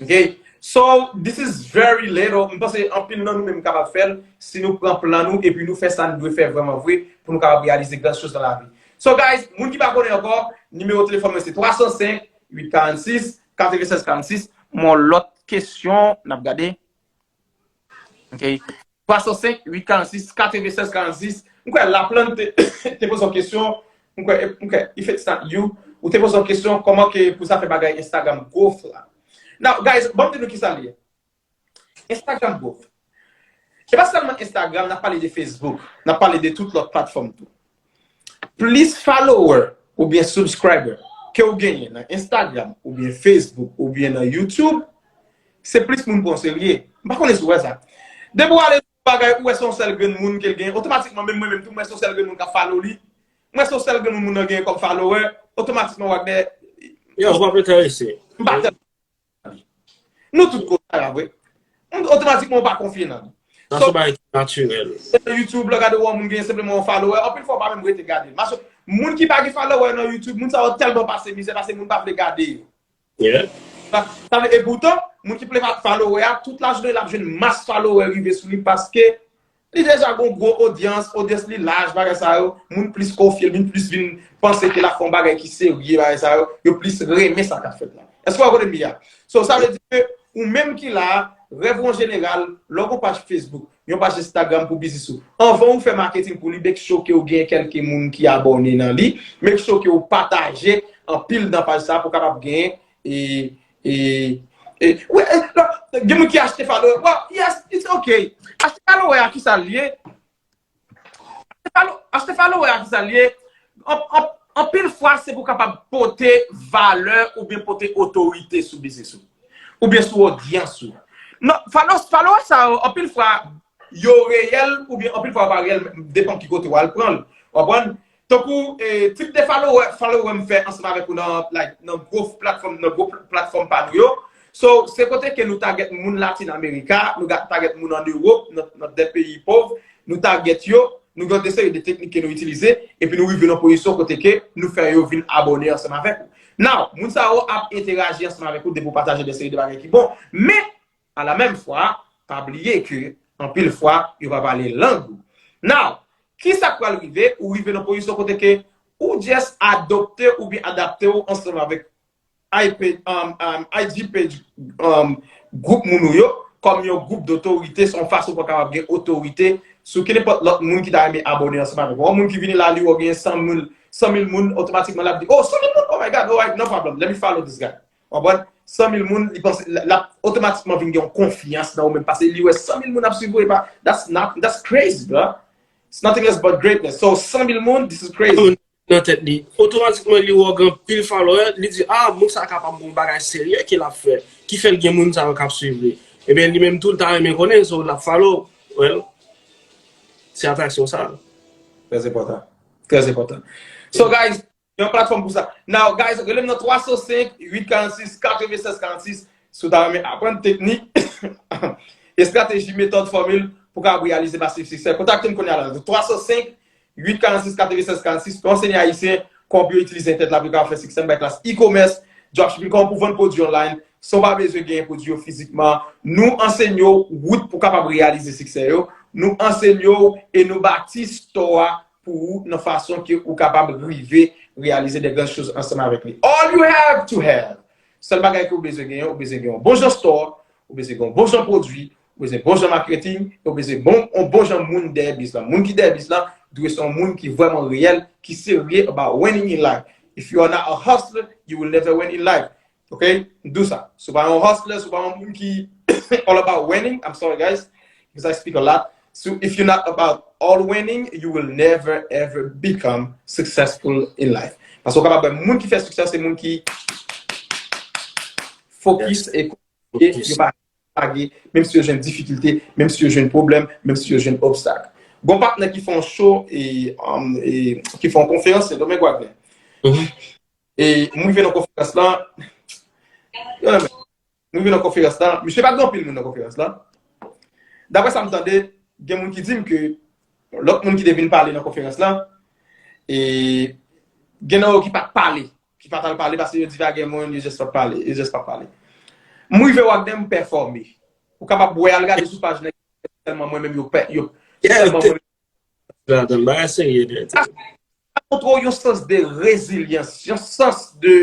Ok? So, this is very little. M panse anpil nan nou menm kapab fè l si nou pran plan nou epi nou fè sa nou dwe fè vrèman vre pou nou kapab reyalize gran choz nan lavi. So, guys, moun ki pa konnen ankò, nimewo telefòn mwen se twa san senk, uit karannsis, katrevennsèz karannsis. Mon lòt kesyon, n ap gade. Ok. twa san senk, uit karannsis, katrevennsèz karannsis. M kwè Laplan te, te poze yon kesyon. M kwè, m kwè, if it's not you, ou te poze yon kesyon, kòman ke pou sa fè bagay Instagram growth la. Now, guys, ban m di nou ki sa l ye. Instagram growth. E pa sèlman Instagram, n ap pale de Facebook, n ap pale de tout lòt platfòm tou. Plis follower oubyen subscriber ke w genyen nan Instagram oubyen Facebook oubyen nan YouTube, se plis moun pran w serye. M pa konnen si w wè sa. Depi w ale sou bagay, ou wè se yon sèl grenn moun ke l genyen, otomatikman, menm mwen menm tou, m wè se yon sèl grenn moun k ap follow li. M wè se yon sèl grenn moun moun nan genyen kòm follower, otomatikman, Wagner, Yo, w ap enterese. M pa tèlman Nou tout kote la vre. Otomatikman ou pa konfye nan li. Sa se yon bagay ki natirèl. Se nan YouTube, lè w gade yon moun gen senpleman yon follower, anpil fwa ou pa menm rete gade l. Paske moun ki pa gen follower nan YouTube, moun sa yo tèlman pase mizè, paske moun pa vle gade yo. Yeah. Sa, sa vle, e poutan, moun ki ple follower a, tout lajounen l ap jwenn mas follower rive sou li paske Li deja gon gwo odyans, odyans li laj, bagay sa yo, moun plis konfye l, moun plis vin panse ke l ap fè yon bagay ki serye, bagay sa yo, yo plis renmen sa k ap fèt la. Èske w konprann mi a? So, sa vle di ke ou menm ki la a, rèv ou an jeneral, lè w gon paj Facebook, yon paj Instagram pou biznis ou, anvan ou fè marketing pou li, make sure ke ou gen kèlke moun ki abòne nan li, make sure ke ou pataje anpil nan paj sa pou kapab gen e, e, e, wi, e, non, gen moun ki achte follower. Well, yes, it's okay. Achte follower a ki sa l ye? Achte follow- achte follower a ki sa l ye? An- an- Anpil fwa, se pou kapab pote valè oubyen pote otorite sou biznis ou. Oubyen sou odyans ou. Non, follow- follower sa yo, anpil fwa, yo reyèl oubyen anpil fwa yo pa reyèl, depann ki kote w al pran l. W konprann? Tankou, e, tip de follower, follower m fè ansanm avèk ou nan, like, nan gwo platfòm, nan gwo pl- platfòm pa nou yo. So, se kote ke nou target moun Latin America, nou ga- target moun an Ewòp, nan, nan de peyi pòv, nou target yo, nou gen de seri de teknik ke nou itilize, epi nou rive nan pozisyon kote ke nou fè yo vin abòne ansanm avèk ou. Now, moun sa yo ap enteraji ansanm avèk ou depi w pataje de seri de bagay ki bon. Men, a la menm fwa, pa bliye ke anpil fwa, yo pa pale lang ou. Now, ki sa k pral rive? Ou rive nan pozisyon kote ke ou just adopte oubyen adapte w ansanm avèk I P, um, um, I G page, um, gwoup moun ou yo, kòm yon gwoup dotorite, se yon fason pou w kapab gen otorite sou kenenpòt lòt moun ki ta renmen abòne ansanm avèk ou. Yon moun ki vini la, li wè w gen san mil, san mil moun, otomatikman l ap di, "Oh, san mil moun, oh my God, all right, no problem, let me follow this guy." W konprann? San mil moun, li panse, l ap otomatikman vin gen yon konfyans nan ou menm, paske li wè san mil moun ap swiv ou, e pa, that's not, that's crazy, bro. It's nothing else but greatness. So, san mil moun, this is crazy. Nan tèt li. Otomatikman, li wè w gen anpil follower, li di, "Ah, moun sa kapab gen yon bagay serye ke l ap fè, ki fè l gen moun sa yo k ap swiv li." Ebyen, li menm tou, l ta renmen konnen, so l ap follow. Well, se atraksyon sa. Trè enpòtan. Trè enpòtan. So, guys, yon platfòm pou sa. Now, guys, rele m nan twa san senk, uit karannsis, katrevennsèz karannsis. Si w ta renmen aprann teknik, estrateji, metòd, fòmil pou w kapab reyalize masiv siksè, kontakte m kounye a la. Twa san senk, uit karannsis, katrevennsèz karannsis, pou anseye Ayisyen kòman pou yo itilize entènèt la pou yo kapab fè siksè. M bay klas e-commerce, dropshipping, kòman pou vann pwodui online san w pa bezwen genyen pwodui yo fizikman. Nou anseye w wout pou w kapab reyalize siksè yo. Nou anseye w e nou bati store a pou ou nan fason ke ou kapab rive reyalize de gran choz ansanm avèk li. All you have to have, sèl bagay ke ou bezwen genyen, ou bezwen gen yon bon jan store, ou bezwen gen yon bon jan pwodui, ou bezwen bon jan marketing, e ou bezwen bon, yon bon jan moun dèyè biz la. Moun ki dèyè biz la dwe se yon moun ki vrèman reyèl, ki serye about winning in life. If you are not a hustler, you will never win in life. Ok? M di w sa. Si w pa yon hustler, si w pa yon moun ki all about winning, I'm sorry guys, because I speak a lot. So if you're not about all winning, you will never ever become successful in life. Paske w kapab wè moun ki fè siksè, se moun ki fokis e konsantre, yo pa lage, menm si yo jwenn difikilte, menm si yo jwenn pwoblèm, menm si yo jwenn obstak. Gon patnè ki fè yon show e, um, e ki fè yon konferans, se Dominique Wagner. E m rive nan konferans lan, yo, men, m rive nan konferans lan, misye pa gen anpil moun nan konferans lan. Daprè sa m tande, gen moun ki di m ke lòt moun ki te vin pale nan konferans lan, e gen nan yo ki pa t pale, ki pa t al pale, paske yo di pa gen moun, yo just pa t pale, yo just pa t pale. M rive Wagner, m pèfòme. Ou kapab wè, al gade sou paj nèg, sèlman mwen menm yo pè, yo, sèlman mwen menm. Ladan bagay serye nèt. Sa montre w yon sans de rezilyans, yon sans de,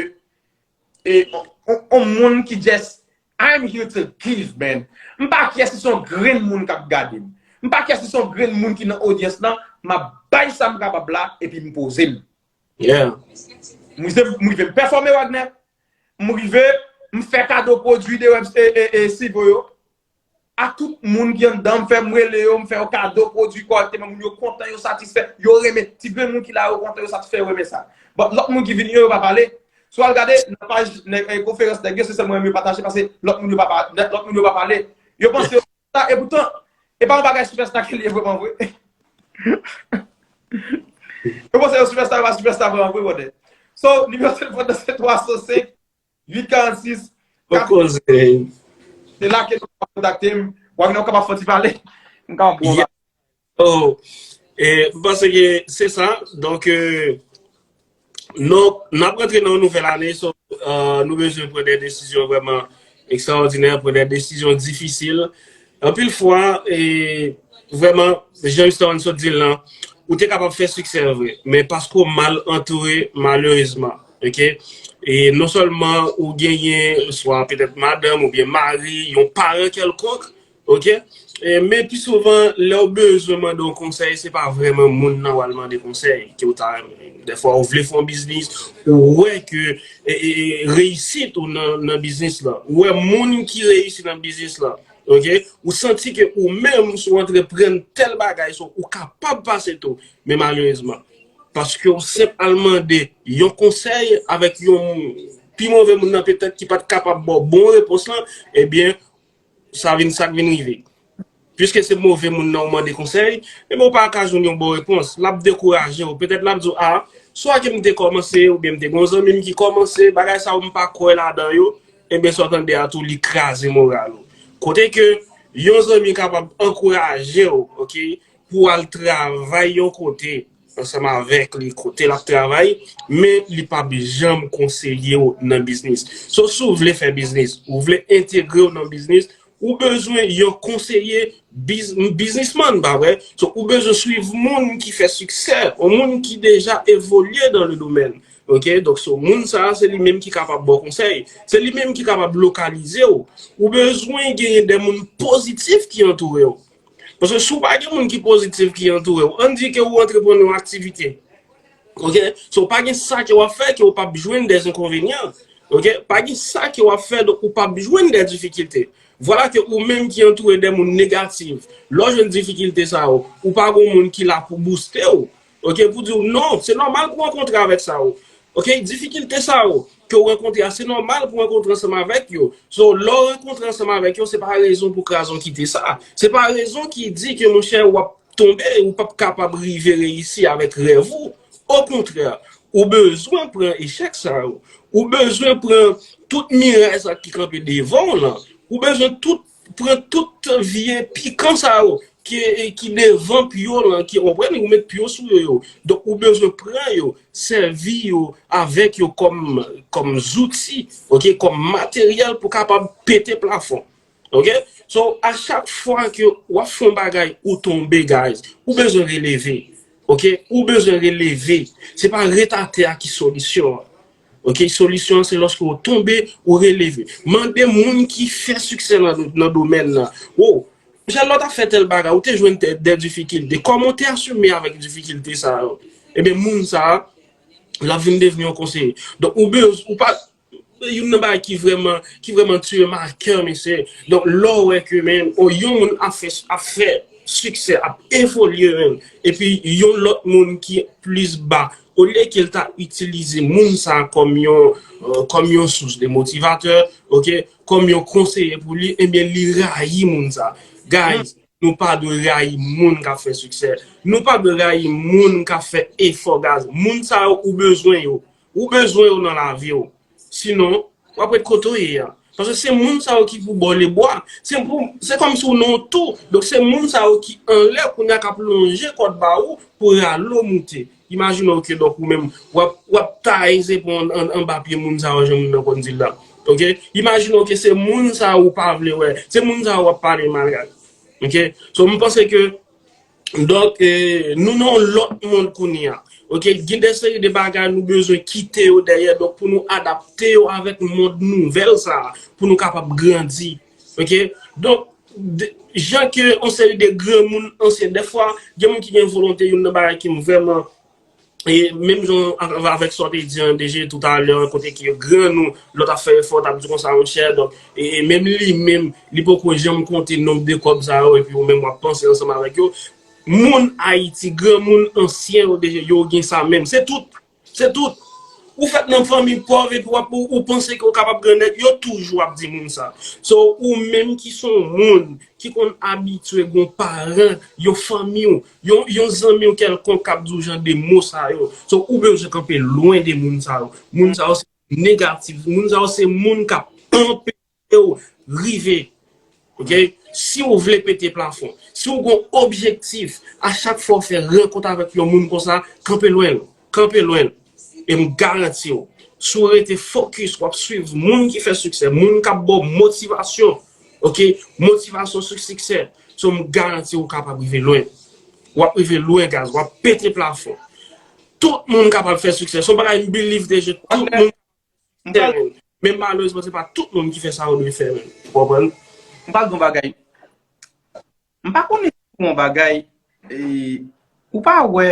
e, on, on, on moun ki just, "I'm here to give, man." M pa care si se yon grenn moun k ap gade m. M pa care si se yon grenn moun ki nan odyans lan, m ap bay sa m kapab la, epi m poze m. Yeah. M rive, m rive m pèfòme, Wagner. M rive, m fè kado pwodui de web e, e, e Sivo yo. A tout moun ki anndan, m fè m rele yo, m fè yo kado pwodui kòrèkteman, moun yo kontan, yo satisfè, yo renmen. Ti grenn moun ki la yo kontan, yo satisfè, yo renmen sa. But lòt moun ki vini yo, yo pa pale. Si w al gade nan paj nèg, e, konferans nèg yo, se sèl mwen menm yo pataje, paske lòt moun yo pa pa-, lòt moun yo pa pale. Yo panse yo sa, e poutan, e pa yon bagay sipèsta ke li ye vrèman vre. Yo panse yo sipèsta, yo pa sipèsta vrèman vre, brother. So, nimewo telefòn nan se twa san senk, uit karannsis, kat. Se la ke nou ka kontakte m. Wagner, ou kapab fè ti pale. M ka pran. Oh. E, m panse ke se sa. Donk, e, nou, n ap rantre nan yon nouvèl ane, so, e, nou bezwen pran de desizyon vrèman ekstraòdinè, pran de desizyon difisil. Anpil fwa, e, vrèman, jan Mister One sot di l lan, ou te kapab fè siksè vre, men paske w mal antoure, malerezman, oke? E non sèlman ou genyen, swa petèt madanm oubyen mari, yon paran kèlkonk, oke? E, men pi souvan, lè w bezwen mande yon konsèy, se pa vrèman moun nan w al mande konsèy ke w ta renmen. Dèfwa, ou vle fè yon biznis, ou wè ke, e, e, e, reyisit ou nan, nan biznis lan. Ou wè moun ki reyisi nan biznis lan. Oke? Ou santi ke ou menm, si w antreprann tèl bagay, so, ou kapab pase tou. Men malerezman, paske w senp al mande yon konsèy avèk yon pi move moun nan petèt ki pa t kapab ba w bon repons lan, ebyen, sa vin sa k vin rive. Piske se move moun nan ou mande konsèy, ebyen, ou pa ka jwenn yon bon repons. L ap dekouraje w. Petèt l ap di w, "A, swa ke m te kòmanse, oubyen m te gen yon zanmi m ki kòmanse, bagay sa yo m pa kwè ladan yo." Ebyen, sa w tande a tou, li kraze moral ou. Kote ke yon zanmi kapab ankouraje w, oke, pou w al travay yon kote ansanm avèk li, kote l ap travay, men li p ap janm konseye w nan biznis. So, si w vle fè biznis, ou vle entegre w nan biznis, ou bezwen yon konseye biz-, biznisman, pa vre? So, ou bezwen swiv moun ki fè siksè, yon moun ki deja evolye dans le domaine. Oke? Donk, so, moun sa a, se li menm ki kapab ba w konsèy. Se li menm ki kapab lokalize w. Ou bezwen genyen de moun pozitif ki antoure w. Paske si w pa gen moun ki pozitif ki antoure w, ann di ke ou antreprann yon aktivite. Oke? So, pa gen sa ke w ap fè ke w p ap jwenn de enkonvenyan. Oke? Pa gen sa ke w ap fè, donk ou p ap jwenn de difikilte. Vwala ke ou menm ki antoure de moun negatif, lè w jwenn difikilte sa yo, ou pa gen moun ki la pou bouste w. Oke? Pou di w non, se nòmal pou w rankontre avèk sa yo. Oke? Difikilte sa yo ke w rankontre a, se nòmal pou w rankontre ansanm avèk yo. So, lè w rankontre ansanm avèk yo, se pa rezon pou kraze yon kite sa. Se pa rezon ki di ke, monchè, w ap tonbe, ou p ap kapab rive reyisi avèk rèv ou. Okontrè, ou bezwen pran echèk sa yo. Ou bezwen pran tout miray sa ki kanpe devan w lan. Ou bezwen tout, pran tout vye pikan sa yo ki, ki devan pye w lan, ki, w konprann, ou met pye w sou yo yo. Donk, ou bezwen pran yo, sèvi yo avèk yo kòm, kòm zouti, oke, kòm materyèl pou kapab pete plafon. Oke? So, a chak fwa ke w ap fè yon bagay, ou tonbe, guys, ou bezwen releve. Oke? Ou bezwen releve. Se pa ret atè a ki solisyon an. Oke? Solisyon an, se lòske w tonbe, ou releve. Mande moun ki fè siksè nan, nan domèn nan. Wo, Michel, lè w t ap fè tèl bagay, ou te jwenn tè-, de difikilte. Kòman w te asime avèk difikilte sa yo? Ebyen, moun sa a, l ap vin devni yon konseye. Donk, ou bez-, ou pa, youn nan bagay ki vrèman, ki vrèman tiye m a kè, mesye. Donk, lè w wè ke, men, o, yon moun ap fè, ap fè siksè, ap evolye menm. Epi yon lòt moun ki plis ba, olye ke l ta itilize moun sa kòm yon, euh, kòm yon sous de motivatè, ok, kòm yon konseye pou li, ebyen, li rayi moun sa. Guys, nou pa dwe rayi moun k ap fè siksè. Nou pa dwe rayi moun k ap fè efò, guys. Moun sa yo, ou bezwen yo. Ou bezwen yo nan lavi w. Sinon, w ap ret kote w ye a. Paske se moun sa yo ki pou ba w lebwa. Se pou, se kòmsi w nan yon tou. Donk, se moun sa yo ki anlè kounye a k ap lonje kòd ba ou pou rale w moute. Imajine w ke, donk, ou menm, w ap, w ap taye zepon an, an, anba pye moun sa yo, jan moun nan konn di l la. Ok? Imajine w ke se moun sa yo ou pa vle wè. Se moun sa yo w ap pale mal, guys. Ok? So, m panse ke Donk, eh, nou nan yon lòt mond kounye a. Ok, gen de seri de bagay nou bezwen kite yo dèyè, donk, pou nou adapte yo avèk mond nouvèl sa a, pou nou kapab grandi. Ok? Donk, de, jan ke yon seri de granmoun ansyen, dèfwa, gen moun ki gen volonte, youn nan bagay ki m vrèman, e menm jan avèk sa w te di an, D J, toutalè, kote ke grann nou, lòt ap fè efò, t ap di konsa, monchè, donk, e, e menm li menm, li poko janm konte nonb de kòb sa yo, epi ou menm w ap panse ansanm avèk yo. Moun Ayiti, granmoun ansyen yo, deja, yo gen sa menm. Se tout. Se tout. Ou fèt nan fanmi pòv epi w ap, ou, ou panse ke w kapab grannèg, yo toujou ap di moun sa. So, ou menm ki se yon moun ki konn abitye gon paran, yon fanmi w, yon, yon zanmi w kèlkonk k ap di w jan de mo sa yo. So, ou bezwen kanpe lwen de moun sa yo. Moun sa yo se negatif. Moun sa yo se moun k ap anpeche w rive. Ok? Si w vle pete plafon, si w gon objektif, a chak fwa w fè rankont avèk yon moun konsa, kanpe lwen l. Kanpe lwen l. E m garanti w, si w rete fokis, w ap swiv moun ki fè siksè, moun k ap ba w motivasyon, ok? Motivasyon sou siksè. So, m garanti w kapab rive lwen. W ap rive lwen, guys. W ap pete plafon. Tout moun kapab fè siksè. Se yon bagay m believe deja, tout moun. Men malerezman, se pa tout moun ki fè sa yo dwe fè, menm. Ou konprann? M pral di yon bagay. M pa konnen si w yon bagay, e, ou pa wè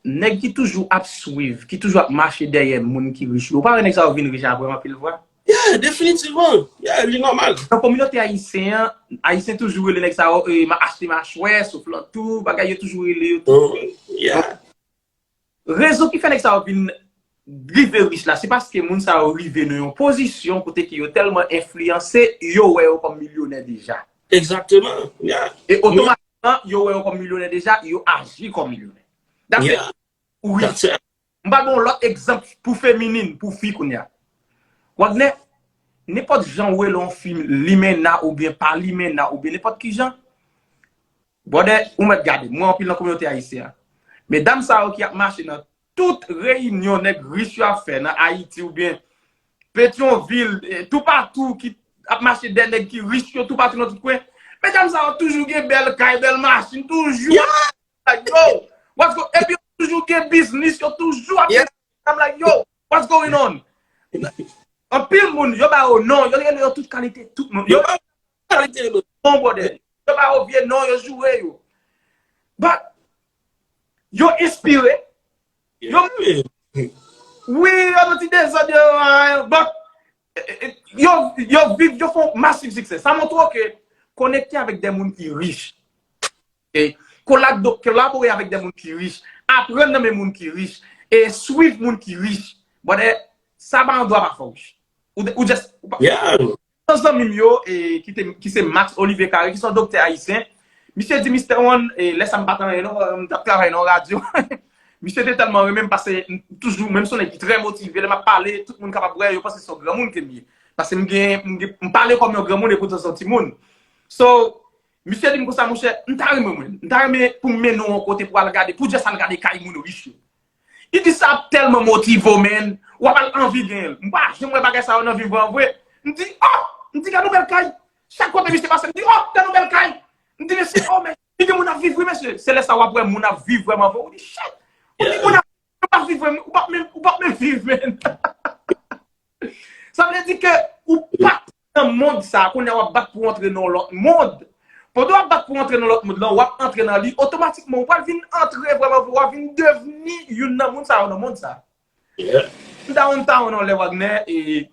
nèg ki toujou ap swiv, ki toujou ap mache dèyè moun ki rich yo. Ou pa wè nèg sa yo vin rich apre anpil fwa? Yeah, definitivman. Yeah, li nòmal. Nan kominote ayisyen an, ayisyen toujou rele nèg sa yo, e, ma achte machwè, souflantou, bagay yo toujou rele yo tou. Yeah. Rezon ki fè nèg sa yo vin rive rich la, se paske moun sa yo rive nan yon pozisyon kote ke yo tèlman enfliyanse, yo wè yo kòm milyonè deja. Exactement. Yeah. E otomatikman, yo wè yo kòm milyonè deja, yo aji kòm milyonè. That's it. Yeah. Ou rich. That's it. M ba nou yon lòt egzanp pou feminin, pou fi kounye a. Wagner, nenpòt jan ou rele yon fi limena oubyen pa limena oubyen nenpòt ki jan, brother, ou mèt gade, m wè anpil nan kominote ayisyen an. Medam sa yo ki ap mache nan tout reyinyon nèg rich yo ap fè nan Ayiti oubyen Petyonvil, e, toupatou ki ap mache dèyè nèg ki rich yo toupatou nan tout kwen. Medam sa yo toujou gen bèl kay, bèl machin, toujou ap like, yo, what's go-, epi yo toujou gen biznis, yo toujou ap, yeah, I'm like, yo, what's going on? Anpil moun, yo ba yo non, yo rele yo tout kalite, tout moun. Yo ba yo kalite non. Bon, brother. Yo ba yo vye non, yo joure yo. But, yo enspire. Yo, yeah, wi, yo nan ti dezòd yo, ah, but, e, e, e, yo, yo viv, yo fè yon masiv siksè. Sa montre w ke konekte avèk de moun ki rich. E kolado-, kolabore avèk de moun ki rich, aprann nan men moun ki rich, e swiv moun ki rich. Brother, sa pa yon dwa pa fè w rich. Ou, ou just, ou pa, yeah, nan zanmi m yo, e, ki te, ki se Max Olivier Carré, ki se yon doktè ayisyen. Misye di, Mister One, e, lè sa m pa t anyen non, m t ap travay nan yon radyo. Misye te tèlman renmen m paske m toujou, menm si yon nèg ki trè motive, lè m ap pale, tout moun kapab wè, yo panse se yon granmoun ke m ye. Paske m gen, m gen, m pale kòm yon granmoun, epoutan se yon timoun. So, misye di m konsa, monchè, m ta renmen mwen, m ta renmen pou m mennen w yon kote pou w al gade, pou just al gade kay moun rich yo. Li di sa ap tèlman motive w, man. W ap al anvi genyen l. M pa janm wè bagay sa yo nan vi m vre, vre. M di, oh! M di, gade yon bèl kay. Chak kote misye pase, m di, oh, gade yon bèl kay. M di, mesye, oh, men, li gen moun ap viv, wi, mesye. Se lè sa w ap wè moun ap viv vrèman vre. Ou di, shit! Ou di, moun ap, ap viv vrèman. Ou p ap menm, ou p ap menm viv, man. Sa vle di ke ou pa t nan mond sa, kounye a w ap bat pou w antre nan yon lòt mond. Pandan w ap bat pou w antre nan lòt mond lan, w ap antre nan li, otomatikman, ou pral vin antre vrèman, w ap vin devni youn nan moun sa yo nan mond sa. Yeah. M ta, m ta yon lè Wagner, e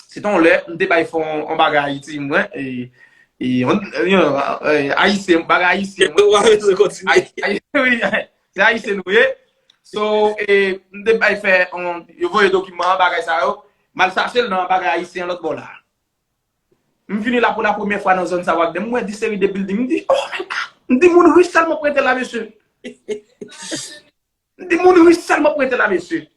se te yon lè, m te bay fè yon, yon bagay Ayiti, mwen, e E, yon, yon, e, Ayisyen, bagay Ayisyen. Mwen, Ayisyen, wi, se Ayisyen nou ye. So, e, m te bay fè, on, yo voye dokiman, bagay sa yo. M al chache l nan bagay Ayisyen lòt bò la. M vini la pou la premyè fwa nan zòn sa, Wagner. M wè de seri de building. M di, "Oh my God!" M di, "Moun rich sèlman pou rete la, mesye." M di, "Moun rich sèlman pou rete la, mesye."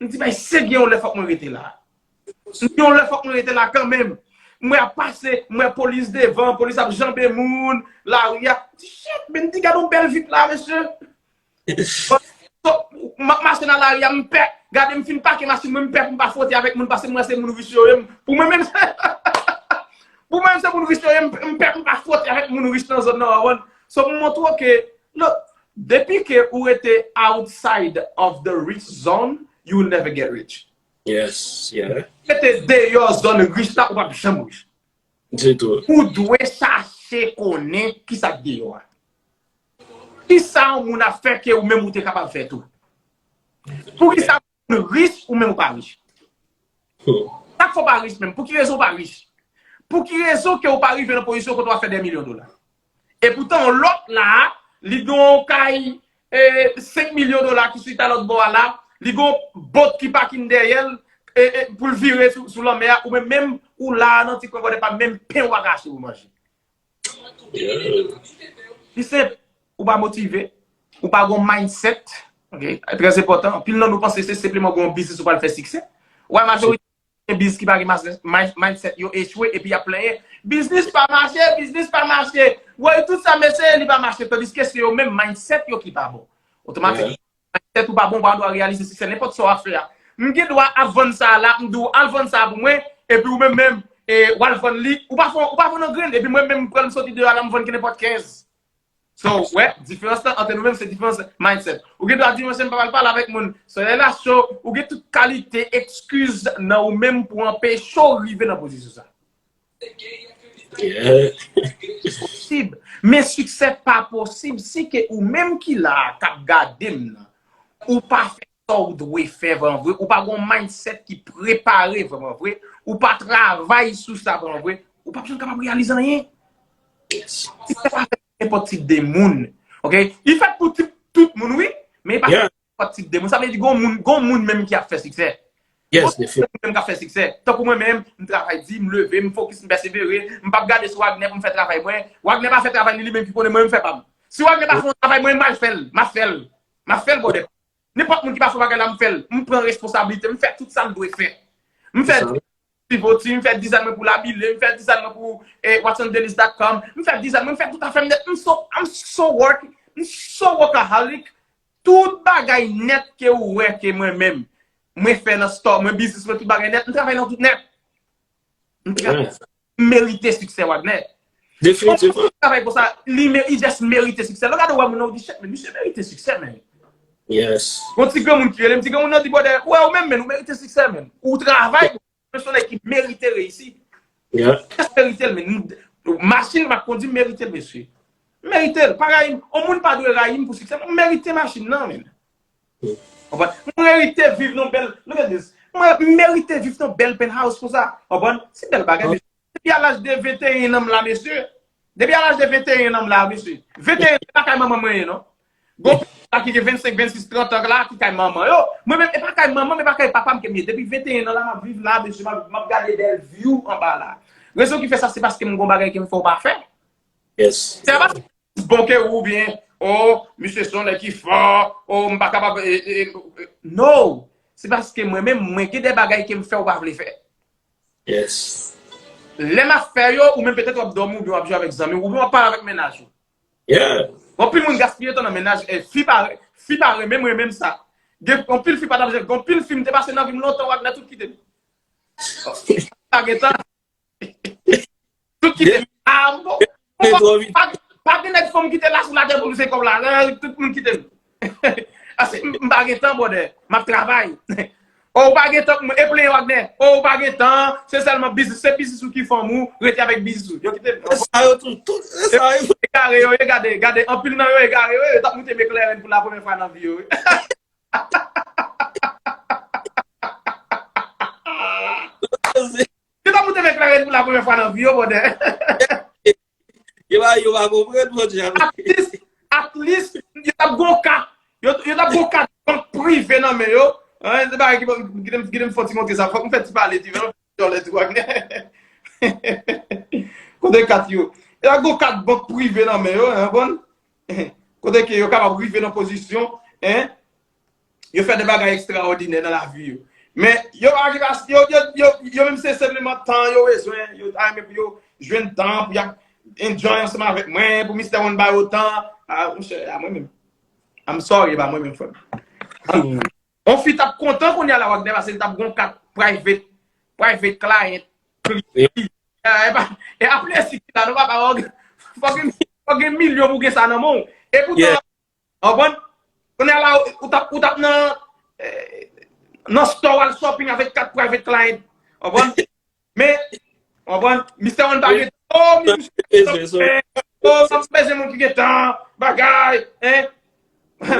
M di, "Bay, se gen yon lè fòk mwen rete la." M di, "Yon lè fòk mwen rete la kanmenm." M wè ap pase, m wè polis devan, polis ap janbe moun, lari a. M di, "Shit, men," m di, "gade yon bèl vip la, mesye." So, m ap mache nan lari a, m pè. Gade, m fin pake machin mwen, m pè pou m pa fwote avèk moun, paske m wè se moun rich yo ye. Pou mwen menm, pou mwen menm se moun rich yo ye, m, m pè pou m pa fwote avèk moun rich nan zòn nan, w konprann? So, pou m montre w ke, look, depi ke ou rete outside of the rich zone, you will never get rich. Yes, yeah. Rete deyò zòn rich la, ou p ap janm rich. Ditou. Ou dwe chache konnen kisa k deyò a. Kisa yon moun ap fè ke ou menm ou te kapab fè tou? Poukisa moun rich ou menm ou pa rich? Sa k fè w pa rich menm? Pou ki rezon w pa rich? Pou ki rezon ke ou pa rive nan pozisyon kote w ap fè dè milyon dola? Epoutan, yon lòt la, li gen yon kay e, senk milyon dola ki chita lòt bò a la, li gen yon bòt ki pakin dèyè l e, e, pou l vire sou, sou lanmè a, ou menm, menm ou la a nan ti kwen bòdè pa menm pen w pa ka achte pou manje. Li senp, ou pa motive, ou pa gen yon mindset, ok, trè enpòtan. Anpil nan nou panse se senpleman gen yon biznis ou pral fè siksè. Wè majorite gen biznis ki pa gen mindset, yo echwe epi y ap plenyen. Biznis pa mache, biznis pa mache. Woy, tout sa m eseye, li pa mache. Tandiske se yo menm mindset yo ki pa bon. Otomatik, mindset ou pa bon, ou pa dwa reyalize siksè nenpòt sa w ap fè a. M gen dwa ap vann sa a la, m di w al vann sa a pou mwen, epi ou menm menm, e, w al vann li, ou pa fè, ou pa vann yon grenn, epi mwen menm m pran m soti deyò a la, m vann ki nenpòt kenz. So, wè, diferans lan ant nou menm se diferans mindset. Ou gen dwa di, "Monchè, m pa pral pale avèk moun. Solèy la cho." Ou gen tout kalite ekskiz nan ou menm pou anpeche w rive nan pozisyon sa. Yeah. Posib. Men siksè pa posib si ke ou menm ki la a, k ap gade m nan, ou pa fè sa w dwe fè vrèman vre, ou pa gen yon mindset ki prepare vrèman vre, ou pa travay sou sa vrèman vre, ou p ap janm kapab reyalize anyen. Siksè pa fèt pou nenpòt tip de moun. Ok? Li fèt pou tip, tout moun, wi, men li pa fèt pou nenpòt tip de moun. Sa vle di, gon moun, gon moun menm ki ap fè siksè. Yes, definitely. Moun menm k ap fè siksè. Tankou mwen menm, m travay di, m leve, m fokis, m pèsevere, m p ap gade sou Wagner pou m fè travay mwen. Wagner pa fè travay li, li menm ki konnen mwen, m fè pa m. Si Wagner pa fè yon travay, mwen, m al fè l, m ap fè l. M ap fè l, brother. Nenpòt moun ki pa fè bagay la, m fè l. M pran responsablite, m fè tout sa m dwe fè. M fè Pivoti, m fè dizayn mwen pou Labile, m fè dizayn mwen pou eh, Watson Dennis dot com, m fè dizayn mwen, m fè tout afè m nèt. M so, I'm so work, m so workaholic. Tout bagay nèt ke ou wè ke mwen menm, mwen fè nan store, mwen biznis mwen, tout bagay nèt, m travay nan tout nèt. M travay, m merite siksè, Wagner. Definitivman. Travay konsa, li, li just merite siksè. Lè w gade w wè moun nan, ou di, "Shit, men misye merite siksè, men." Yes. Gon ti granmoun ki rele m, ti granmoun nan di, "Brother, ou wè ou menm, men ou merite siksè, men. Ou travay, ou se yon nèg ki merite reyisi." Yeah. Just merite l, men. Machin m ap kondi, m merite l, mesye. M merite l. Pa rayi m. Yon moun pa dwe rayi m pou siksè. M merite machin nan, men. Konprann? M merite viv nan bèl, look at this. Mwen merite viv nan bèl penthouse konsa. Konprann? Se bèl bagay, mesye. Depi a laj de venteyen an m la, mesye. Depi a laj de venteyen an m la, mesye. Venteyen an, se pa kay manman mwen ye, non. Gon pil la ki gen vennsenk, vennsis, trant an la, ki kay manman yo. Mwen menm, e pa kay manman m, e pa kay papa m ke m ye. Depi venteyen an la, m ap viv la, mesye, m ap, m ap gade bèl view anba la. Rezon ki fè sa, se paske m gon bagay ke m fè w pa fè. Yes. Se pa bon ke ou byen, oh, misye se yon nèg ki fò, oh, m pa kapab, eh, eh, eh, no. Se paske mwen menm, mwen gen de bagay ke m fè ou pa vle fè. Yes. Lè m ap fè yo, ou menm petèt w ap dòmi, oubyen w ap jwe avèk zanmi w, oubyen w ap pale avèk mennaj ou. Yeah. Anpil moun gaspiye tan nan mennaj, eh, fi pa, fi pa renmen, mwen renmen m sa. Gen anpil fi pa t ap jwenn, gen anpil fi m te pase nan vi m lontan, Wagner, tout kite m. Pa gen tan. Tout kite m. Ah, bon. Pa, pa gen nèg fanm ki te la sou latè pou m se kòb la. Tout moun kite m. Ase m pa gen tan, brother. M ap travay. Oh, ou pa gen tan pou mwen. E plenyen, Wagner. Oh, ou pa gen tan. Se sèlman biznis. Se biznis ou ki fanm ou. Rete avèk biznis ou. Yo kite m. Sa yo tou, tout, sa yo. Egare yo ye, gade, gade. Anpil nan yo egare yo ye. Yo t ap moute McLaren pou la premyè fwa nan vi yo. Yo t ap moute McLaren pou la premyè fwa nan vi yo, brother. Yo pa, yo pa konprann, mon chè. At least, at least, yo t ap gon kat. Yo, yo t ap gon kat bank prive nan men yo. Hein, se bagay ki, ki, ki, ki, ki fò ti montre sa. Fòk m fè ti pale, ti vè, jòlè, ti wak. Kote kat yo? Yo t ap gon kat bank prive nan men yo, hein, konprann? Kote ke yo kapab rive nan pozisyon, hein? Yo fè de bagay ekstraòdinè nan lavi yo. Men, yo pa gen pas-, yo, yo, yo, yo menm se senpleman tan yo bezwen, yo ta renmen pou yo jwenn tan pou y ap enjoy ansanm avèk mwen, pou Mister One ba yo tan. Ah, monchè, a mwen menm. I'm sorry, e pa mwen menm, frè m. Yon fi t ap kontan kounye a la, Wagner, paske li t ap gon kat private, private client, prive. E, e pa, e a plezi ki la, non, papa, fò gen, fò gen milyon pou gen sa nan men w. E poutan, konprann? Kounye a la, ou t ap, ou t ap nan, eh, nan store al shopping avèk kat private client. Konprann? Men, konprann? Mister One pa gen, oh, mi, oh, m bezwen moun ki gen tan, bagay, hein?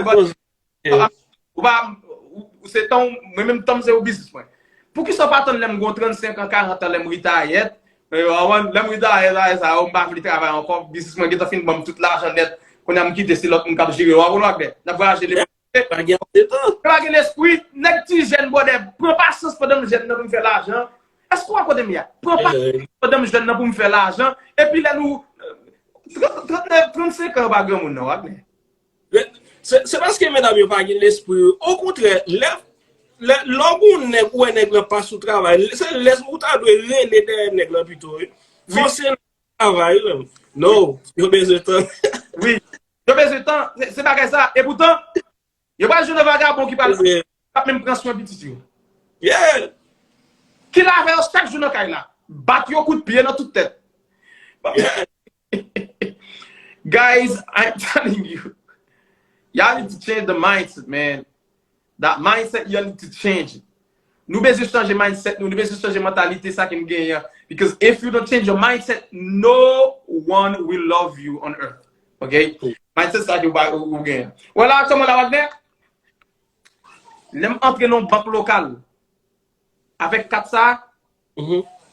Bon, ou pa, ou, ou se tan, mwen menm tan m se yon biznis mwen. Poukisa w pa tann lè m gon trannsenk an, karant an, lè m retire, eh, w konprann? Lè m retire la, sa yo, m pa vle travay ankò, biznis mwen gentan fin ban m tout lajan nèt. Kounye a m kite, se lòt moun k ap jere. W konprann, Wagner? N ap vwayaje lemonn. Pa gen ase tan. Yo pa gen lespri. Nèg ti jèn, brother, pran pasyans pandan m jèn nan pou m fè lajan. Èske w wè kote m ye a? Pran pasyans pandan m jèn nan pou m fè lajan. Epi lè nou, trant, trannèf, trannsenk an, yo pa granmoun non, Wagner. Se, se paske medam yo pa gen lespri. Okontrè, lè, lè, lè w gon nèg, ou wè nèg lan pa sou travay, se lè ou ta dwe rele dèyè nèg lan pito, wi. Fòse l travay, wi. Non, yo bezwen tan. Wi. Yo bezwen tan. Se, se bagay sa. Epoutan, yo pral jwenn yon vagabon ki pral, ap menm pran swen pitit yo. Yeah. Ki lave yo chak jou nan kay la. Bat yo kout pye nan tout tèt. Guys, I'm telling you, y'all need to change the mindset, man. That mindset, y'all need to change it. Nou bezwen chanje mindset nou, nou bezwen chanje mantalite sa ke n genyen an. Because if you don't change your mindset, no one will love you on earth. Ok? Mindset sa ke w, ou, ou genyen. Wè la, kòman la, Wagner? Lè m antre nan yon bank lokal, avèk kat sa,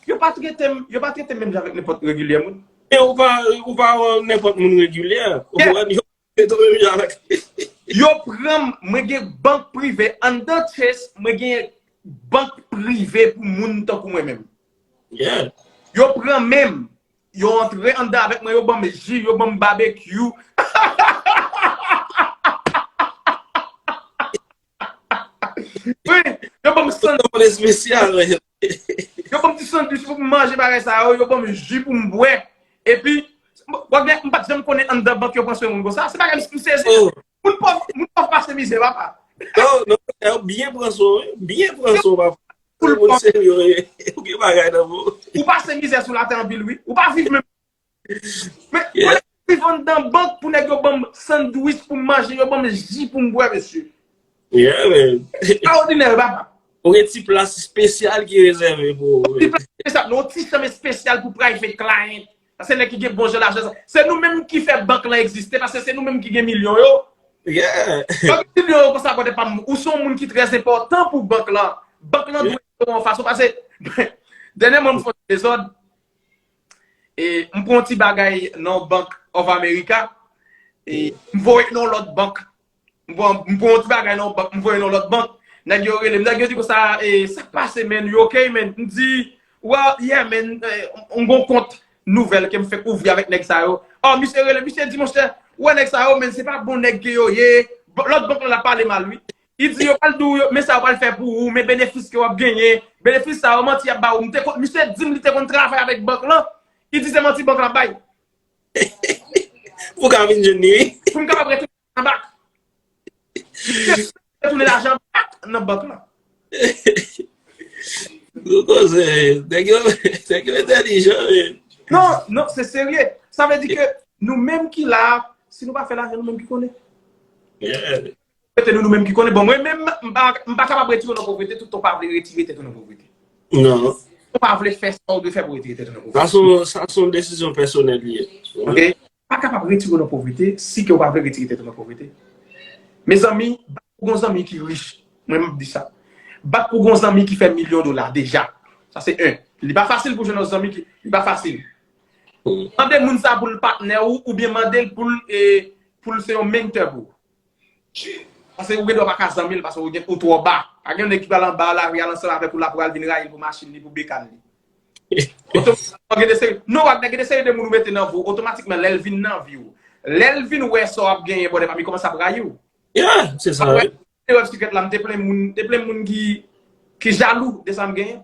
yo pa trete m, yo pa trete m menm jan avèk nenpòt regilyè moun. E ou pa, ou pa, euh, nenpòt moun regilyè. Ou konprann? Yo trete w menm jan avèk. Yo pran m, mwen gen bank prive. Anndan Chase, mwen gen bank prive pou moun tankou mwen menm. Yeah. Yo pran men m. Yo antre anndan avèk mwen, yo ban m ji, yo ban m babekyou. Wi, yo ban m sandwich espesyal. Yo ban m ti sandwich pou m manje bagay sa yo, yo ban m ji pou m bwè. Epi, m, m pa t janm konnen anndan bank yo pran swen moun konsa. Se bagay m sezi. Moun pòv, moun pòv pase mizè, papa. Non, non, yo byen pran swen w, wi. Byen pran swen w, papa. Moun serye w ye. Ou gen bagay nan men w. Ou pase mizè sou latè anpil, wi. Ou pa viv menm. Men, yeah, mwen viv anndan bank pou nèg yo ban m sandwich pou m manje, yo ban m ji pou m bwè, mesye. Yeah, man. Ekstraòdinè, papa. Ou gen ti plas espesyal ki rezève pou ou. Ti plas espesyal, non, ti chanm espesyal pou private client. Sa se nèg ki gen bon jan lajan sa. Se nou menm ki fè bank lan egziste, paske se nou menm ki gen milyon yo. Yeah. Bank milyon yo konsa, kote pa m, ou se yon moun ki trè enpòtan pou bank lan. Bank lan dwe wè yon fason, paske dènyèman m fè yon dezòd, e m pran yon ti bagay nan Bank of America, e m voye nan yon lòt bank. M pran, m pran yon ti bagay nan yon bank, m voye nan lòt bank. Nèg yo rele m, nèg yo di konsa, e, sa k pase, man? You okay, man? M di, well, yeah, man, e, m gon kont nouvèl ke m fèk ouvri avèk nèg sa yo. Oh, misye rele, misye di, monchè, ou wè nèg sa yo, man, se pa bon nèg ke yo ye. Lòt bank lan ap pale mal, wi. Li di, yo pral di w, yo, men sa yo pral fè pou ou, men benefis ke w ap genyen. Benefis sa yo, manti y ap ba ou. M te konn, misye di m li te konn travay avèk bank lan. Li di se manti bank lan bay. Pou w ka vin jwenn li, wi. Pou m kapab rete anba. Retounen lajan bak nan bank lan. Gwo koze, nèg yo, nèg yo entèlijan, men. Non, non, se serye. Sa vle di ke nou menm ki la, si nou pa fè lajan, nou menm ki konnen. Yeah. Rete nou, nou menm ki konnen. Bon, mwen menm, m pa, m pa kapab retire w nan povrete, toutan w pa vle retire tèt ou nan povrete. Non. Ou pa vle fè sa w dwe fè pou retire tèt ou nan povrete. Sa se yon, sa se yon desizyon pèsonèl li ye. Ok? Pa kapab retire w nan povrete, si ke w pa vle retire tèt ou nan povrete. Mezanmi, bat pou gon zanmi ki rich. Mwen, m ap di sa. Bat pou gon zanmi ki fè milyon dola deja. Sa se en. Li pa fasil pou jwenn yon zanmi ki, li pa fasil. Mande moun sa pou l patnè ou, oubyen mande l pou l, e, pou l se yon mentor pou ou. Paske ou gen dwa pa ka zanmi l, paske ou gen, ou twò ba. Pa gen yon nèg ki pral anba lari al ansanm avèk ou la pou al vin rayi l pou machin li, pou bekàn li. Otomatikman, gen de seri, non, Wagner, gen de seri de moun ou mete nan vi w, otomatikman, lè l vin nan vi w, lè l vin wè sa w ap genyen, bòdè pa m, li kòmanse ap rayi w. Yeah, se sa, wi. Te wè sikrèt la, m te plen moun, te plen moun ki, ki jalou de sa m genyen.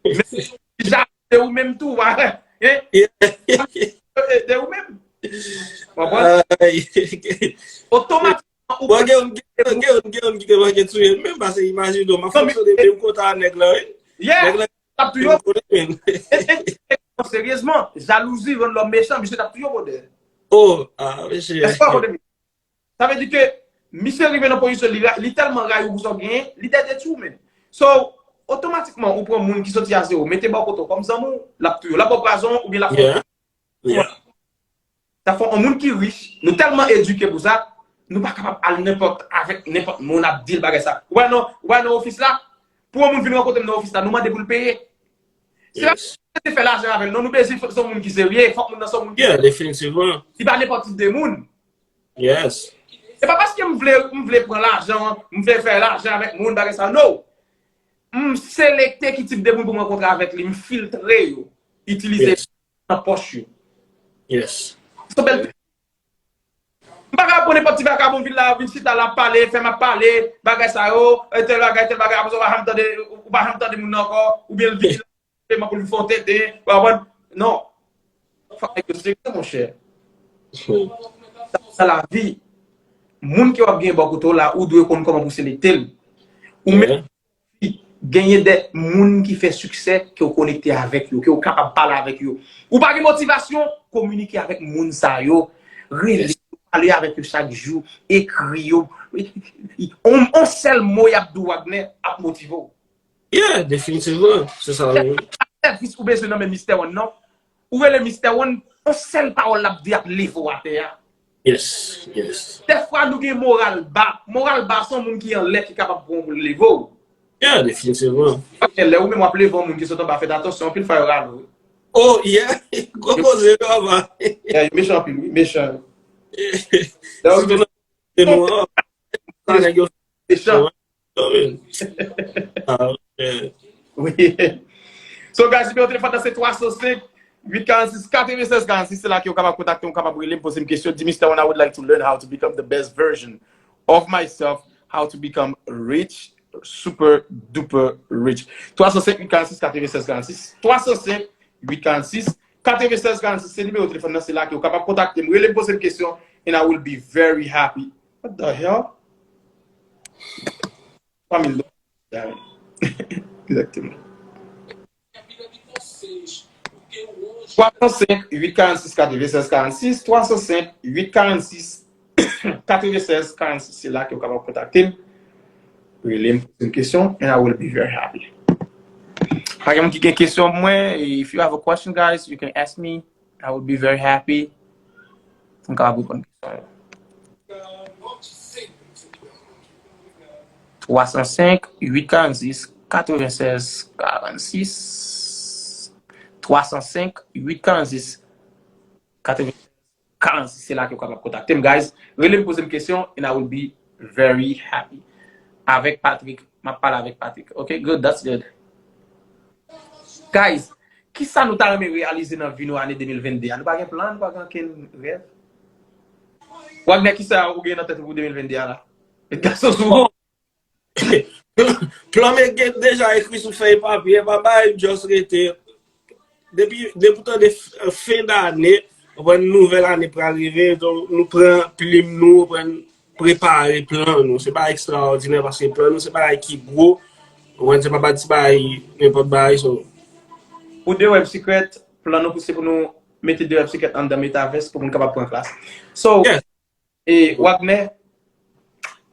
Men ki jalou de ou menm tou, wa, hein? De ou menm. Konprann? Otomatikman, ou bon, gen yon, gen yon, gen yon, gen yon ki te manke touye l menm, paske imajine w, m ap fonksyone menm kontan a nèg la, wi. Yeah. Nèg la t ap touye w. Seryezman, jalouzi rann lòm mechan, misye t ap touye w, brother. Oh, ah, mesye. Èske w konprann? Sa vle di ke misye rive nan pozisyon, li, li tèlman rayi w pou sa w genyen, li dèdetwi w menm. So, otomatikman, ou pran moun ki soti a zewo, mete bò kote w kòm zanmi w, l ap touye w. L ap ba w pwazon oubyen l ap fè w. Yeah. Sa fè yon moun ki rich, nou tèlman edike pou sa, nou pa kapab al nenpòt, avèk nenpòt moun ap di l bagay sa. Ou wè nan, ou wè nan ofis la, pou yon moun vin rankontre m nan ofis la, nou mande pou l peye. Se pa pou nou te fè lajan avè l, non, nou bezwen fòk se yon moun ki serye, fòk moun nan se yon moun ki serye. Yeah, definitivman. Li pa nenpòt tip de moun. Yes. Se pa paske m vle, m vle pran lajan, m vle fè lajan avèk moun, bagay sa, no. M selekte ki tip de moun pou m rankontre avèk li, m filtre yo, itilize yo nan pòch yo. Yes. Se bèl. M pa ka pran nenpòt ti vakabon vin la, vin chita la, ap pale, fè m ap pale, bagay sa yo, e tèl bagay, tèl bagay, apre sa, ou pa janm tande, ou pa janm tande moun nan ankò, oubyen l vin la, sèlman pou l vin fè yon tenten, ou konprann? Non. Fòk nèg yo serye, monchè. Sa, sa lavi. Moun ke w ap gen bò kote w la, ou dwe konn kòman pou selekte l. Ou menm genyen de moun ki fè siksè ke w konekte avèk yo, ke w kapab pale avèk yo. Ou pa gen motivasyon, kominike avèk moun sa yo. Rele yo, pale avèk yo chak jou, ekri yo. On, on sèl mo y ap di w, Wagner, ap motive w. Yeah, definitivman. Se sa, wi. Sèvis ou bezwen nan men Mistè One, non? Ou rele Mistè One, on sèl pawòl l ap di ap leve w atè a. Yes, yes. Dèfwa nou gen moral ba. Moral ba se yon moun ki anlè ki kapab pran w pou l leve w. Yeah, definitivman. Paske lè ou menm w ap leve yon moun ki sot anba, fè atansyon, anpil fwa yo rale w. Oh, yeah. Gwo koze, yo ava. Yeah, yo mechan anpil, wi, mechan. Lè yo rive, sitou nan, se nou, an, sa nèg yo mechan. Ah, ok. Wi. So, guys, nimewo telefòn nan se twa san senk, uit karannsis, katrevennsèz karannsis. Se la ke w kapab kontakte m, w kapab rele m, poze m kesyon. Di, Mistè One, I would like to learn how to become the best version of myself, how to become rich, super duper rich. Twa san senk, uit karannsis, katrevennsèz karannsis. Twa san senk, uit karannsis, katrevennsèz karannsis. Se nimewo telefòn nan, se la ke w kapab kontakte m. Rele m, poze m kesyon, and I will be very happy. What the hell? Twa mil dola. Egzakteman. Twa san senk, uit karannsis, katrevennsèz karannsis, twa san senk, uit karannsis, katrevennsèz karannsis, se la ke w kapab kontakte m. Rele m, poze m kesyon, and I will be very happy. Pa gen moun ki gen kesyon pou mwen, if you have a question, guys, you can ask me. I will be very happy. M kapab reponn kesyon yo. Twa san senk, uit karannsis, katrevennsèz karannsis. Twa san senk, uit karannsis, katrevennsèz karannsis. Se la ke w kapab kontakte m, guys. Rele m, poze m kesyon, and I will be very happy. Avèk Patrick, m ap pale avèk Patrick. Ok, good, that's good. Guys, kisa nou ta renmen reyalize nan vi nou ane de mil venn de a? Nou pa gen plan, nou pa gen okenn rèv? Wagner, kisa ou gen nan tèt ou pou de mil venn de a la? Met gason sou ou. Plan m gen deja ekri sou fèy papye, pa bay, just rete. Depi, depi w tande f-, fen dane, ou konprann, nouvèl ane pral rive, donk nou pran plim nou, ou konprann, prepare plan nou. Se pa ekstraòdinè paske plan nou se bagay ki gwo. Ou konprann, se pa pa ti bagay, nenpòt bagay, so. Pou de Web Secret, plan nou pou se pou nou mete de Web Secret anndan metaverse pou moun kapab pran klas. So, yes. E Wagner,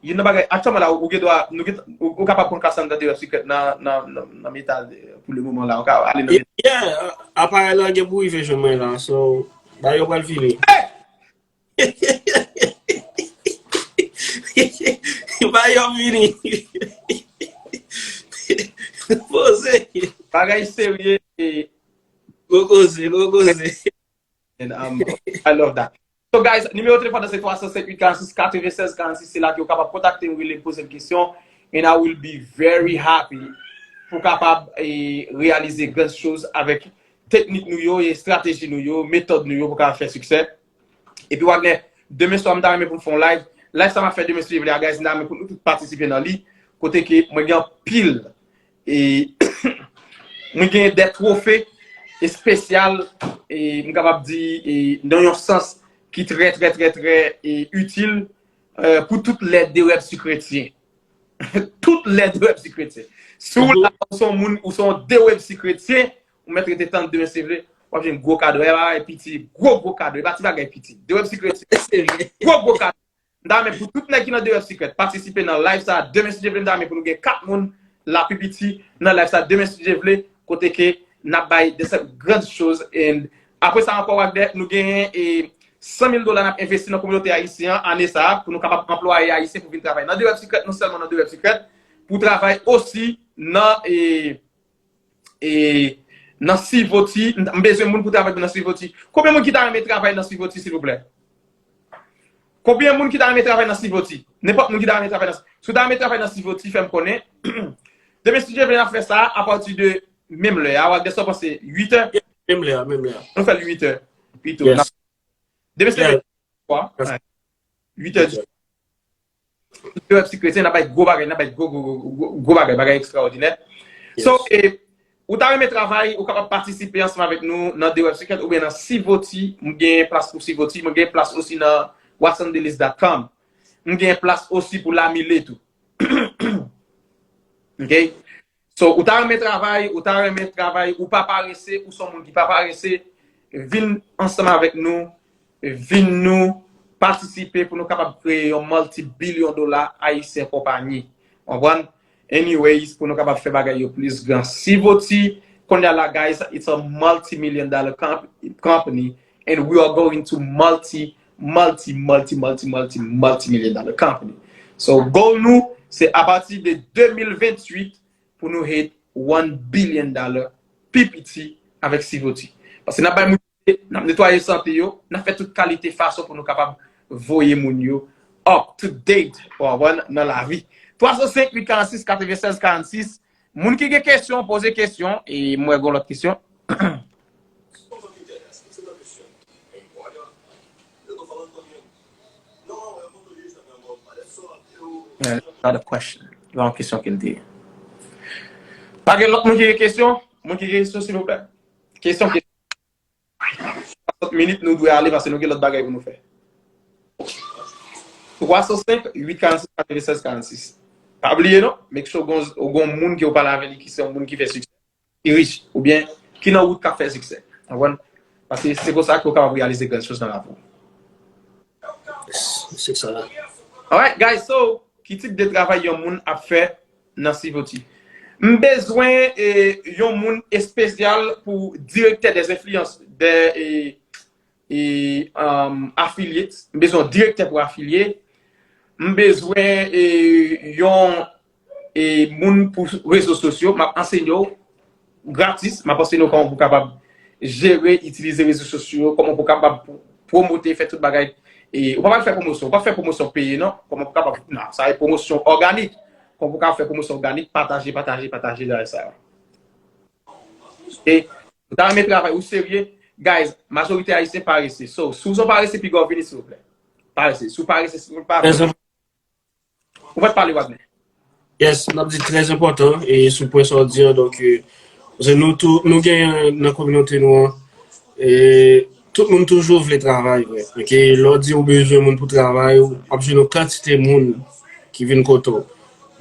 youn nan bagay, aktyèlman la, ou gen dwa, nou gen, ou, ou kapab pran klas anndan de Web Secret nan, nan, nan, nan meta, pou le moman la, ou ka ale nan meta. Yeah, aparèy la gen pou rive jwenn mwen la, so, bagay yo pral fini. Bagay yo ap vini. Poze. Bagay serye. Gwo koze, gwo koze. And um, I love that. So guys, nimewo telefòn nan se twa san senk uit karannsis katrevennsèz karannsis. Se la ke w kapab kontakte m, rele m, poze m kesyon. And I will be very happy pou kapab eh, reyalize gran choz avèk teknik nou yo, estrateji nou yo, metòd nou yo pou kapab fè siksè. Epi Wagner, demen swa m ta renmen pou m fè yon live. Live sa m ap fè demen si Dye vle a, guys, m ta renmen pou nou tout patisipe nan li. Kote ke mwen gen anpil e mwen gen de twofe espesyal e m kapab di e nan yon sans ki trè trè trè trè e itil eh, pou tout lè de web si kretyen. Tout lè de web si kretyen. Si w la ou se yon moun ou se yon de web si kretyen, ou mèt rete tann demen si Dye vle, w ap jwenn gwo kado. E pa bagay piti, gwo gwo kado. E pa ti bagay piti. De web si kretyen. Gwo gwo kado. M ta renmen pou tout nèg ki nan de web si kretyen patisipe nan live sa demen si Dye vle. M ta renmen pou nou gen kat moun la pi piti nan live sa demen si Dye vle. Kote ke n ap bay de sèt grandes choses. And apre sa ankò Wagner, nou genyen e san mil dola n ap envesti nan kominote ayisyen an ane sa a pou nou kapab anplwaye ayisyen pou vin travay nan de web si kretyen, non sèlman nan de web si kretyen, pou travay osi nan e e nan Sivoti. M bezwen moun pou travay nan Sivoti. Konbyen moun ki ta renmen travay nan Sivoti silvouplè? Konbyen moun ki ta renmen travay nan Sivoti? Nenpòt moun ki ta renmen travay nan si w ta renmen travay nan Sivoti fè m konnen. Demen si Dye vle n ap fè sa apati de menm lè a. Wagner, sa w panse? Uit è? Menm lè a, menm lè a. Nou fè l uit è pito. Demen si Dye vle n ap fè uit è di de web si kretyen, n ap bay gwo bagay, n ap bay gwo gwo gwo gwo bagay, bagay ekstraòdinè. So, e, ou ta renmen travay, ou kapab patisipe ansanm avèk nou nan de web si kretyen oubyen nan Sivoti. M gen plas pou Sivoti, m gen plas osi nan Watson Delis dot com. M gen plas osi pou Lamile tou. Ok? So, ou ta renmen travay, ou ta renmen travay, ou pa parese, ou se yon moun ki pa parese, vin ansanm avèk nou, vin nou patisipe pou nou kapab kreye yon multi-billion dollar ayisyen konpayi. Konprann? Anyways, pou nou kapab fè bagay yo plis gran. Sivoti, kounye a la, guys, it's a multi-million dollar comp company, and we are going to multi, multi, multi, multi, multi, multi-million dollar company. So, goal nou, se apati de de mil venntuit, pou nou hit one billion dollar pi piti avèk Sivoti. Paske n ap bay moun, n ap netwaye sante yo, n ap fè tout kalite fason pou nou kapab voye moun yo up to date, w konprann, nan lavi. Twa san senk uit karannsis katrevennsèz karannsis. Moun ki gen kesyon, poze kesyon, e m wè gen lòt kesyon. Another question. Yon kesyon ke l te. Pa gen lòt moun ki gen kesyon? Moun ki gen kesyon, silvouplè? Kesyon, kesyon. Swasant minit, nou dwe ale paske nou gen lòt bagay pou nou fè. Twa san senk uit karannsis katrevennsèz karannsis. Pa bliye non, make sure ou gon, ou gon moun ke w pale avè li ki se yon moun ki fè siksè, ki rich, oubyen ki nan wout k ap fè siksè. Konprann? Paske se konsa ke w kapab reyalize gran choz nan lavi w. Se sa. Alright, guys, so, ki tip de travay yon moun ap fè nan Sivoti? M bezwen e, yon moun espesyal pou direktè dè enfliyans, dè e, e, um, afilye. M bezwen yon direktè pou afilye. M bezwen e, yon e, moun pou rezo sosyo. M ap ansenye w gratis. M ap ansenye w kòman pou kapab jere, itilize rezo sosyo, kòman pou kapab pwomote, fè tout bagay. E, ou pa pral fè pwomosyon, ou pa fè pwomosyon peye non. Kòman pou kapab, non, sa e pwomosyon òganik. Kòman pou kapab fè pwomosyon òganik, pataje, pataje, pataje, sa. E, ou ta renmen travay, ou serye? Guys, majorite ayisyen parese. So, si w se yon parese, piga w vini, silvouplè. Parese. Si w parese, si w pa vini. Ou pa t pale, Wagner. Yes, n ap di trè enpòtan, e sou pwen sa w di an, donk, e, paske nou tou, nou gen nan kominote nou an, e, tout moun toujou vle travay, vre. Ok, lè w di ou bezwen moun pou travay, w ap jwenn yon kantite moun ki vin kote w.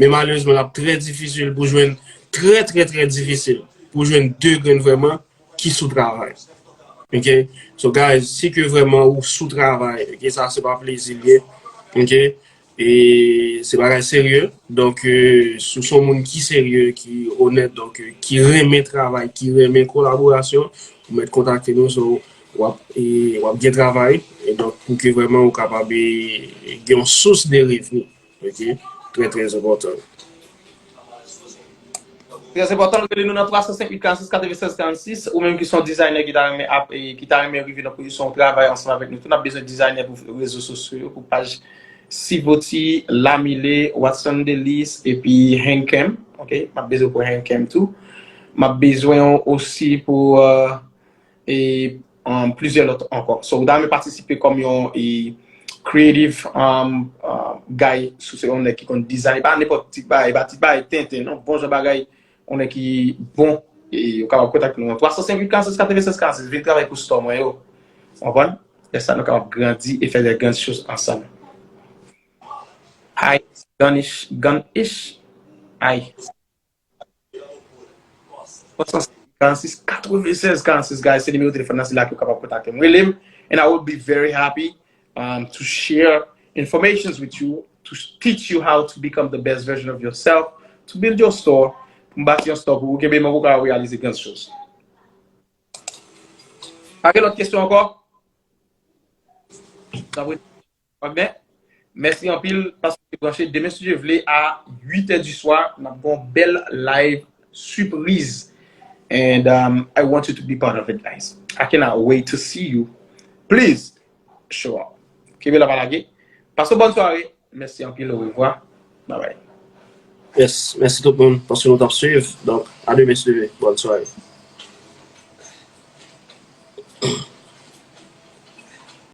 Men malerezman, l ap trè difisil pou jwenn, trè, trè, trè difisil pou jwenn de grenn vrèman ki sou travay. Ok? So, guys, si ke vrèman ou sou travay, ok, sa se pa plezi l ye. Ok? E se bagay serye. Donk, e, si w se yon moun ki serye, ki onèt, donk, e, ki renmen travay, ki renmen kolaborasyon, ou mèt kontakte nou, so, w ap, e, w ap gen travay. E donk, pou ke vrèman ou kapab, e, gen yon sous de revni. Ok? Trè, trè enpòtan. Trè enpòtan, rele nou nan twa san senk uit karannsis katrevennsèz karannsis, ou menm ki se yon dizayner ki ta renmen ap, e, ki ta renmen rive nan pozisyon travay ansanm avèk nou tou. N ap bezwen dizayner pou rezo sosyo yo, pou paj Sivoti, Lamile, Watson Delis, epi Henkem. Ok, m ap bezwen pou Henkem tou. M ap bezwen w osi pou, euh, e, um, plizyè lòt ankò. So, ou ta renmen patisipe kòm yon, e, creative, um, uh, guy, sou se yon nèg ki konn design. E pa nenpòt ti bagay, e pa ti bagay tenten, non. Bon jan bagay, yon nèg ki bon, e, ou kapab kontakte nou nan twa san senk uit karannsis katrevennsèz karannsis. Vin travay pou store mwen yo. Ou konprann? Lè sa, nou kapab grandi e fè de grandes choses ansanm. Ay, ganish, ganish, ay. Twa san senk karannsis katrevennsèz karannsis, guys, se nimewo telefòn nan, se la ke w kapab kontakte m. Rele m, and I will be very happy, um, to share informations with you, to teach you how to become the best version of yourself, to build your store, pou m bati yon store pou ou, kenbe men w pou w ka reyalize grandes choses. Pa gen lòt kesyon ankò? Tanpri. Amen. Mèsi anpil paske w te branche. Demen, si Dye vle, a uit è di swa, n ap gen yon bèl live surprise. And, um, I want you to be part of it, guys. I cannot wait to see you. Please, show up. Kenbe la, pa lage. Pase yon bòn sware. Mèsi anpil, orevwa. Bye bye. Yes, mèsi tout moun paske nou t ap swiv. Donk, a demen, si Dye vle. Bòn sware.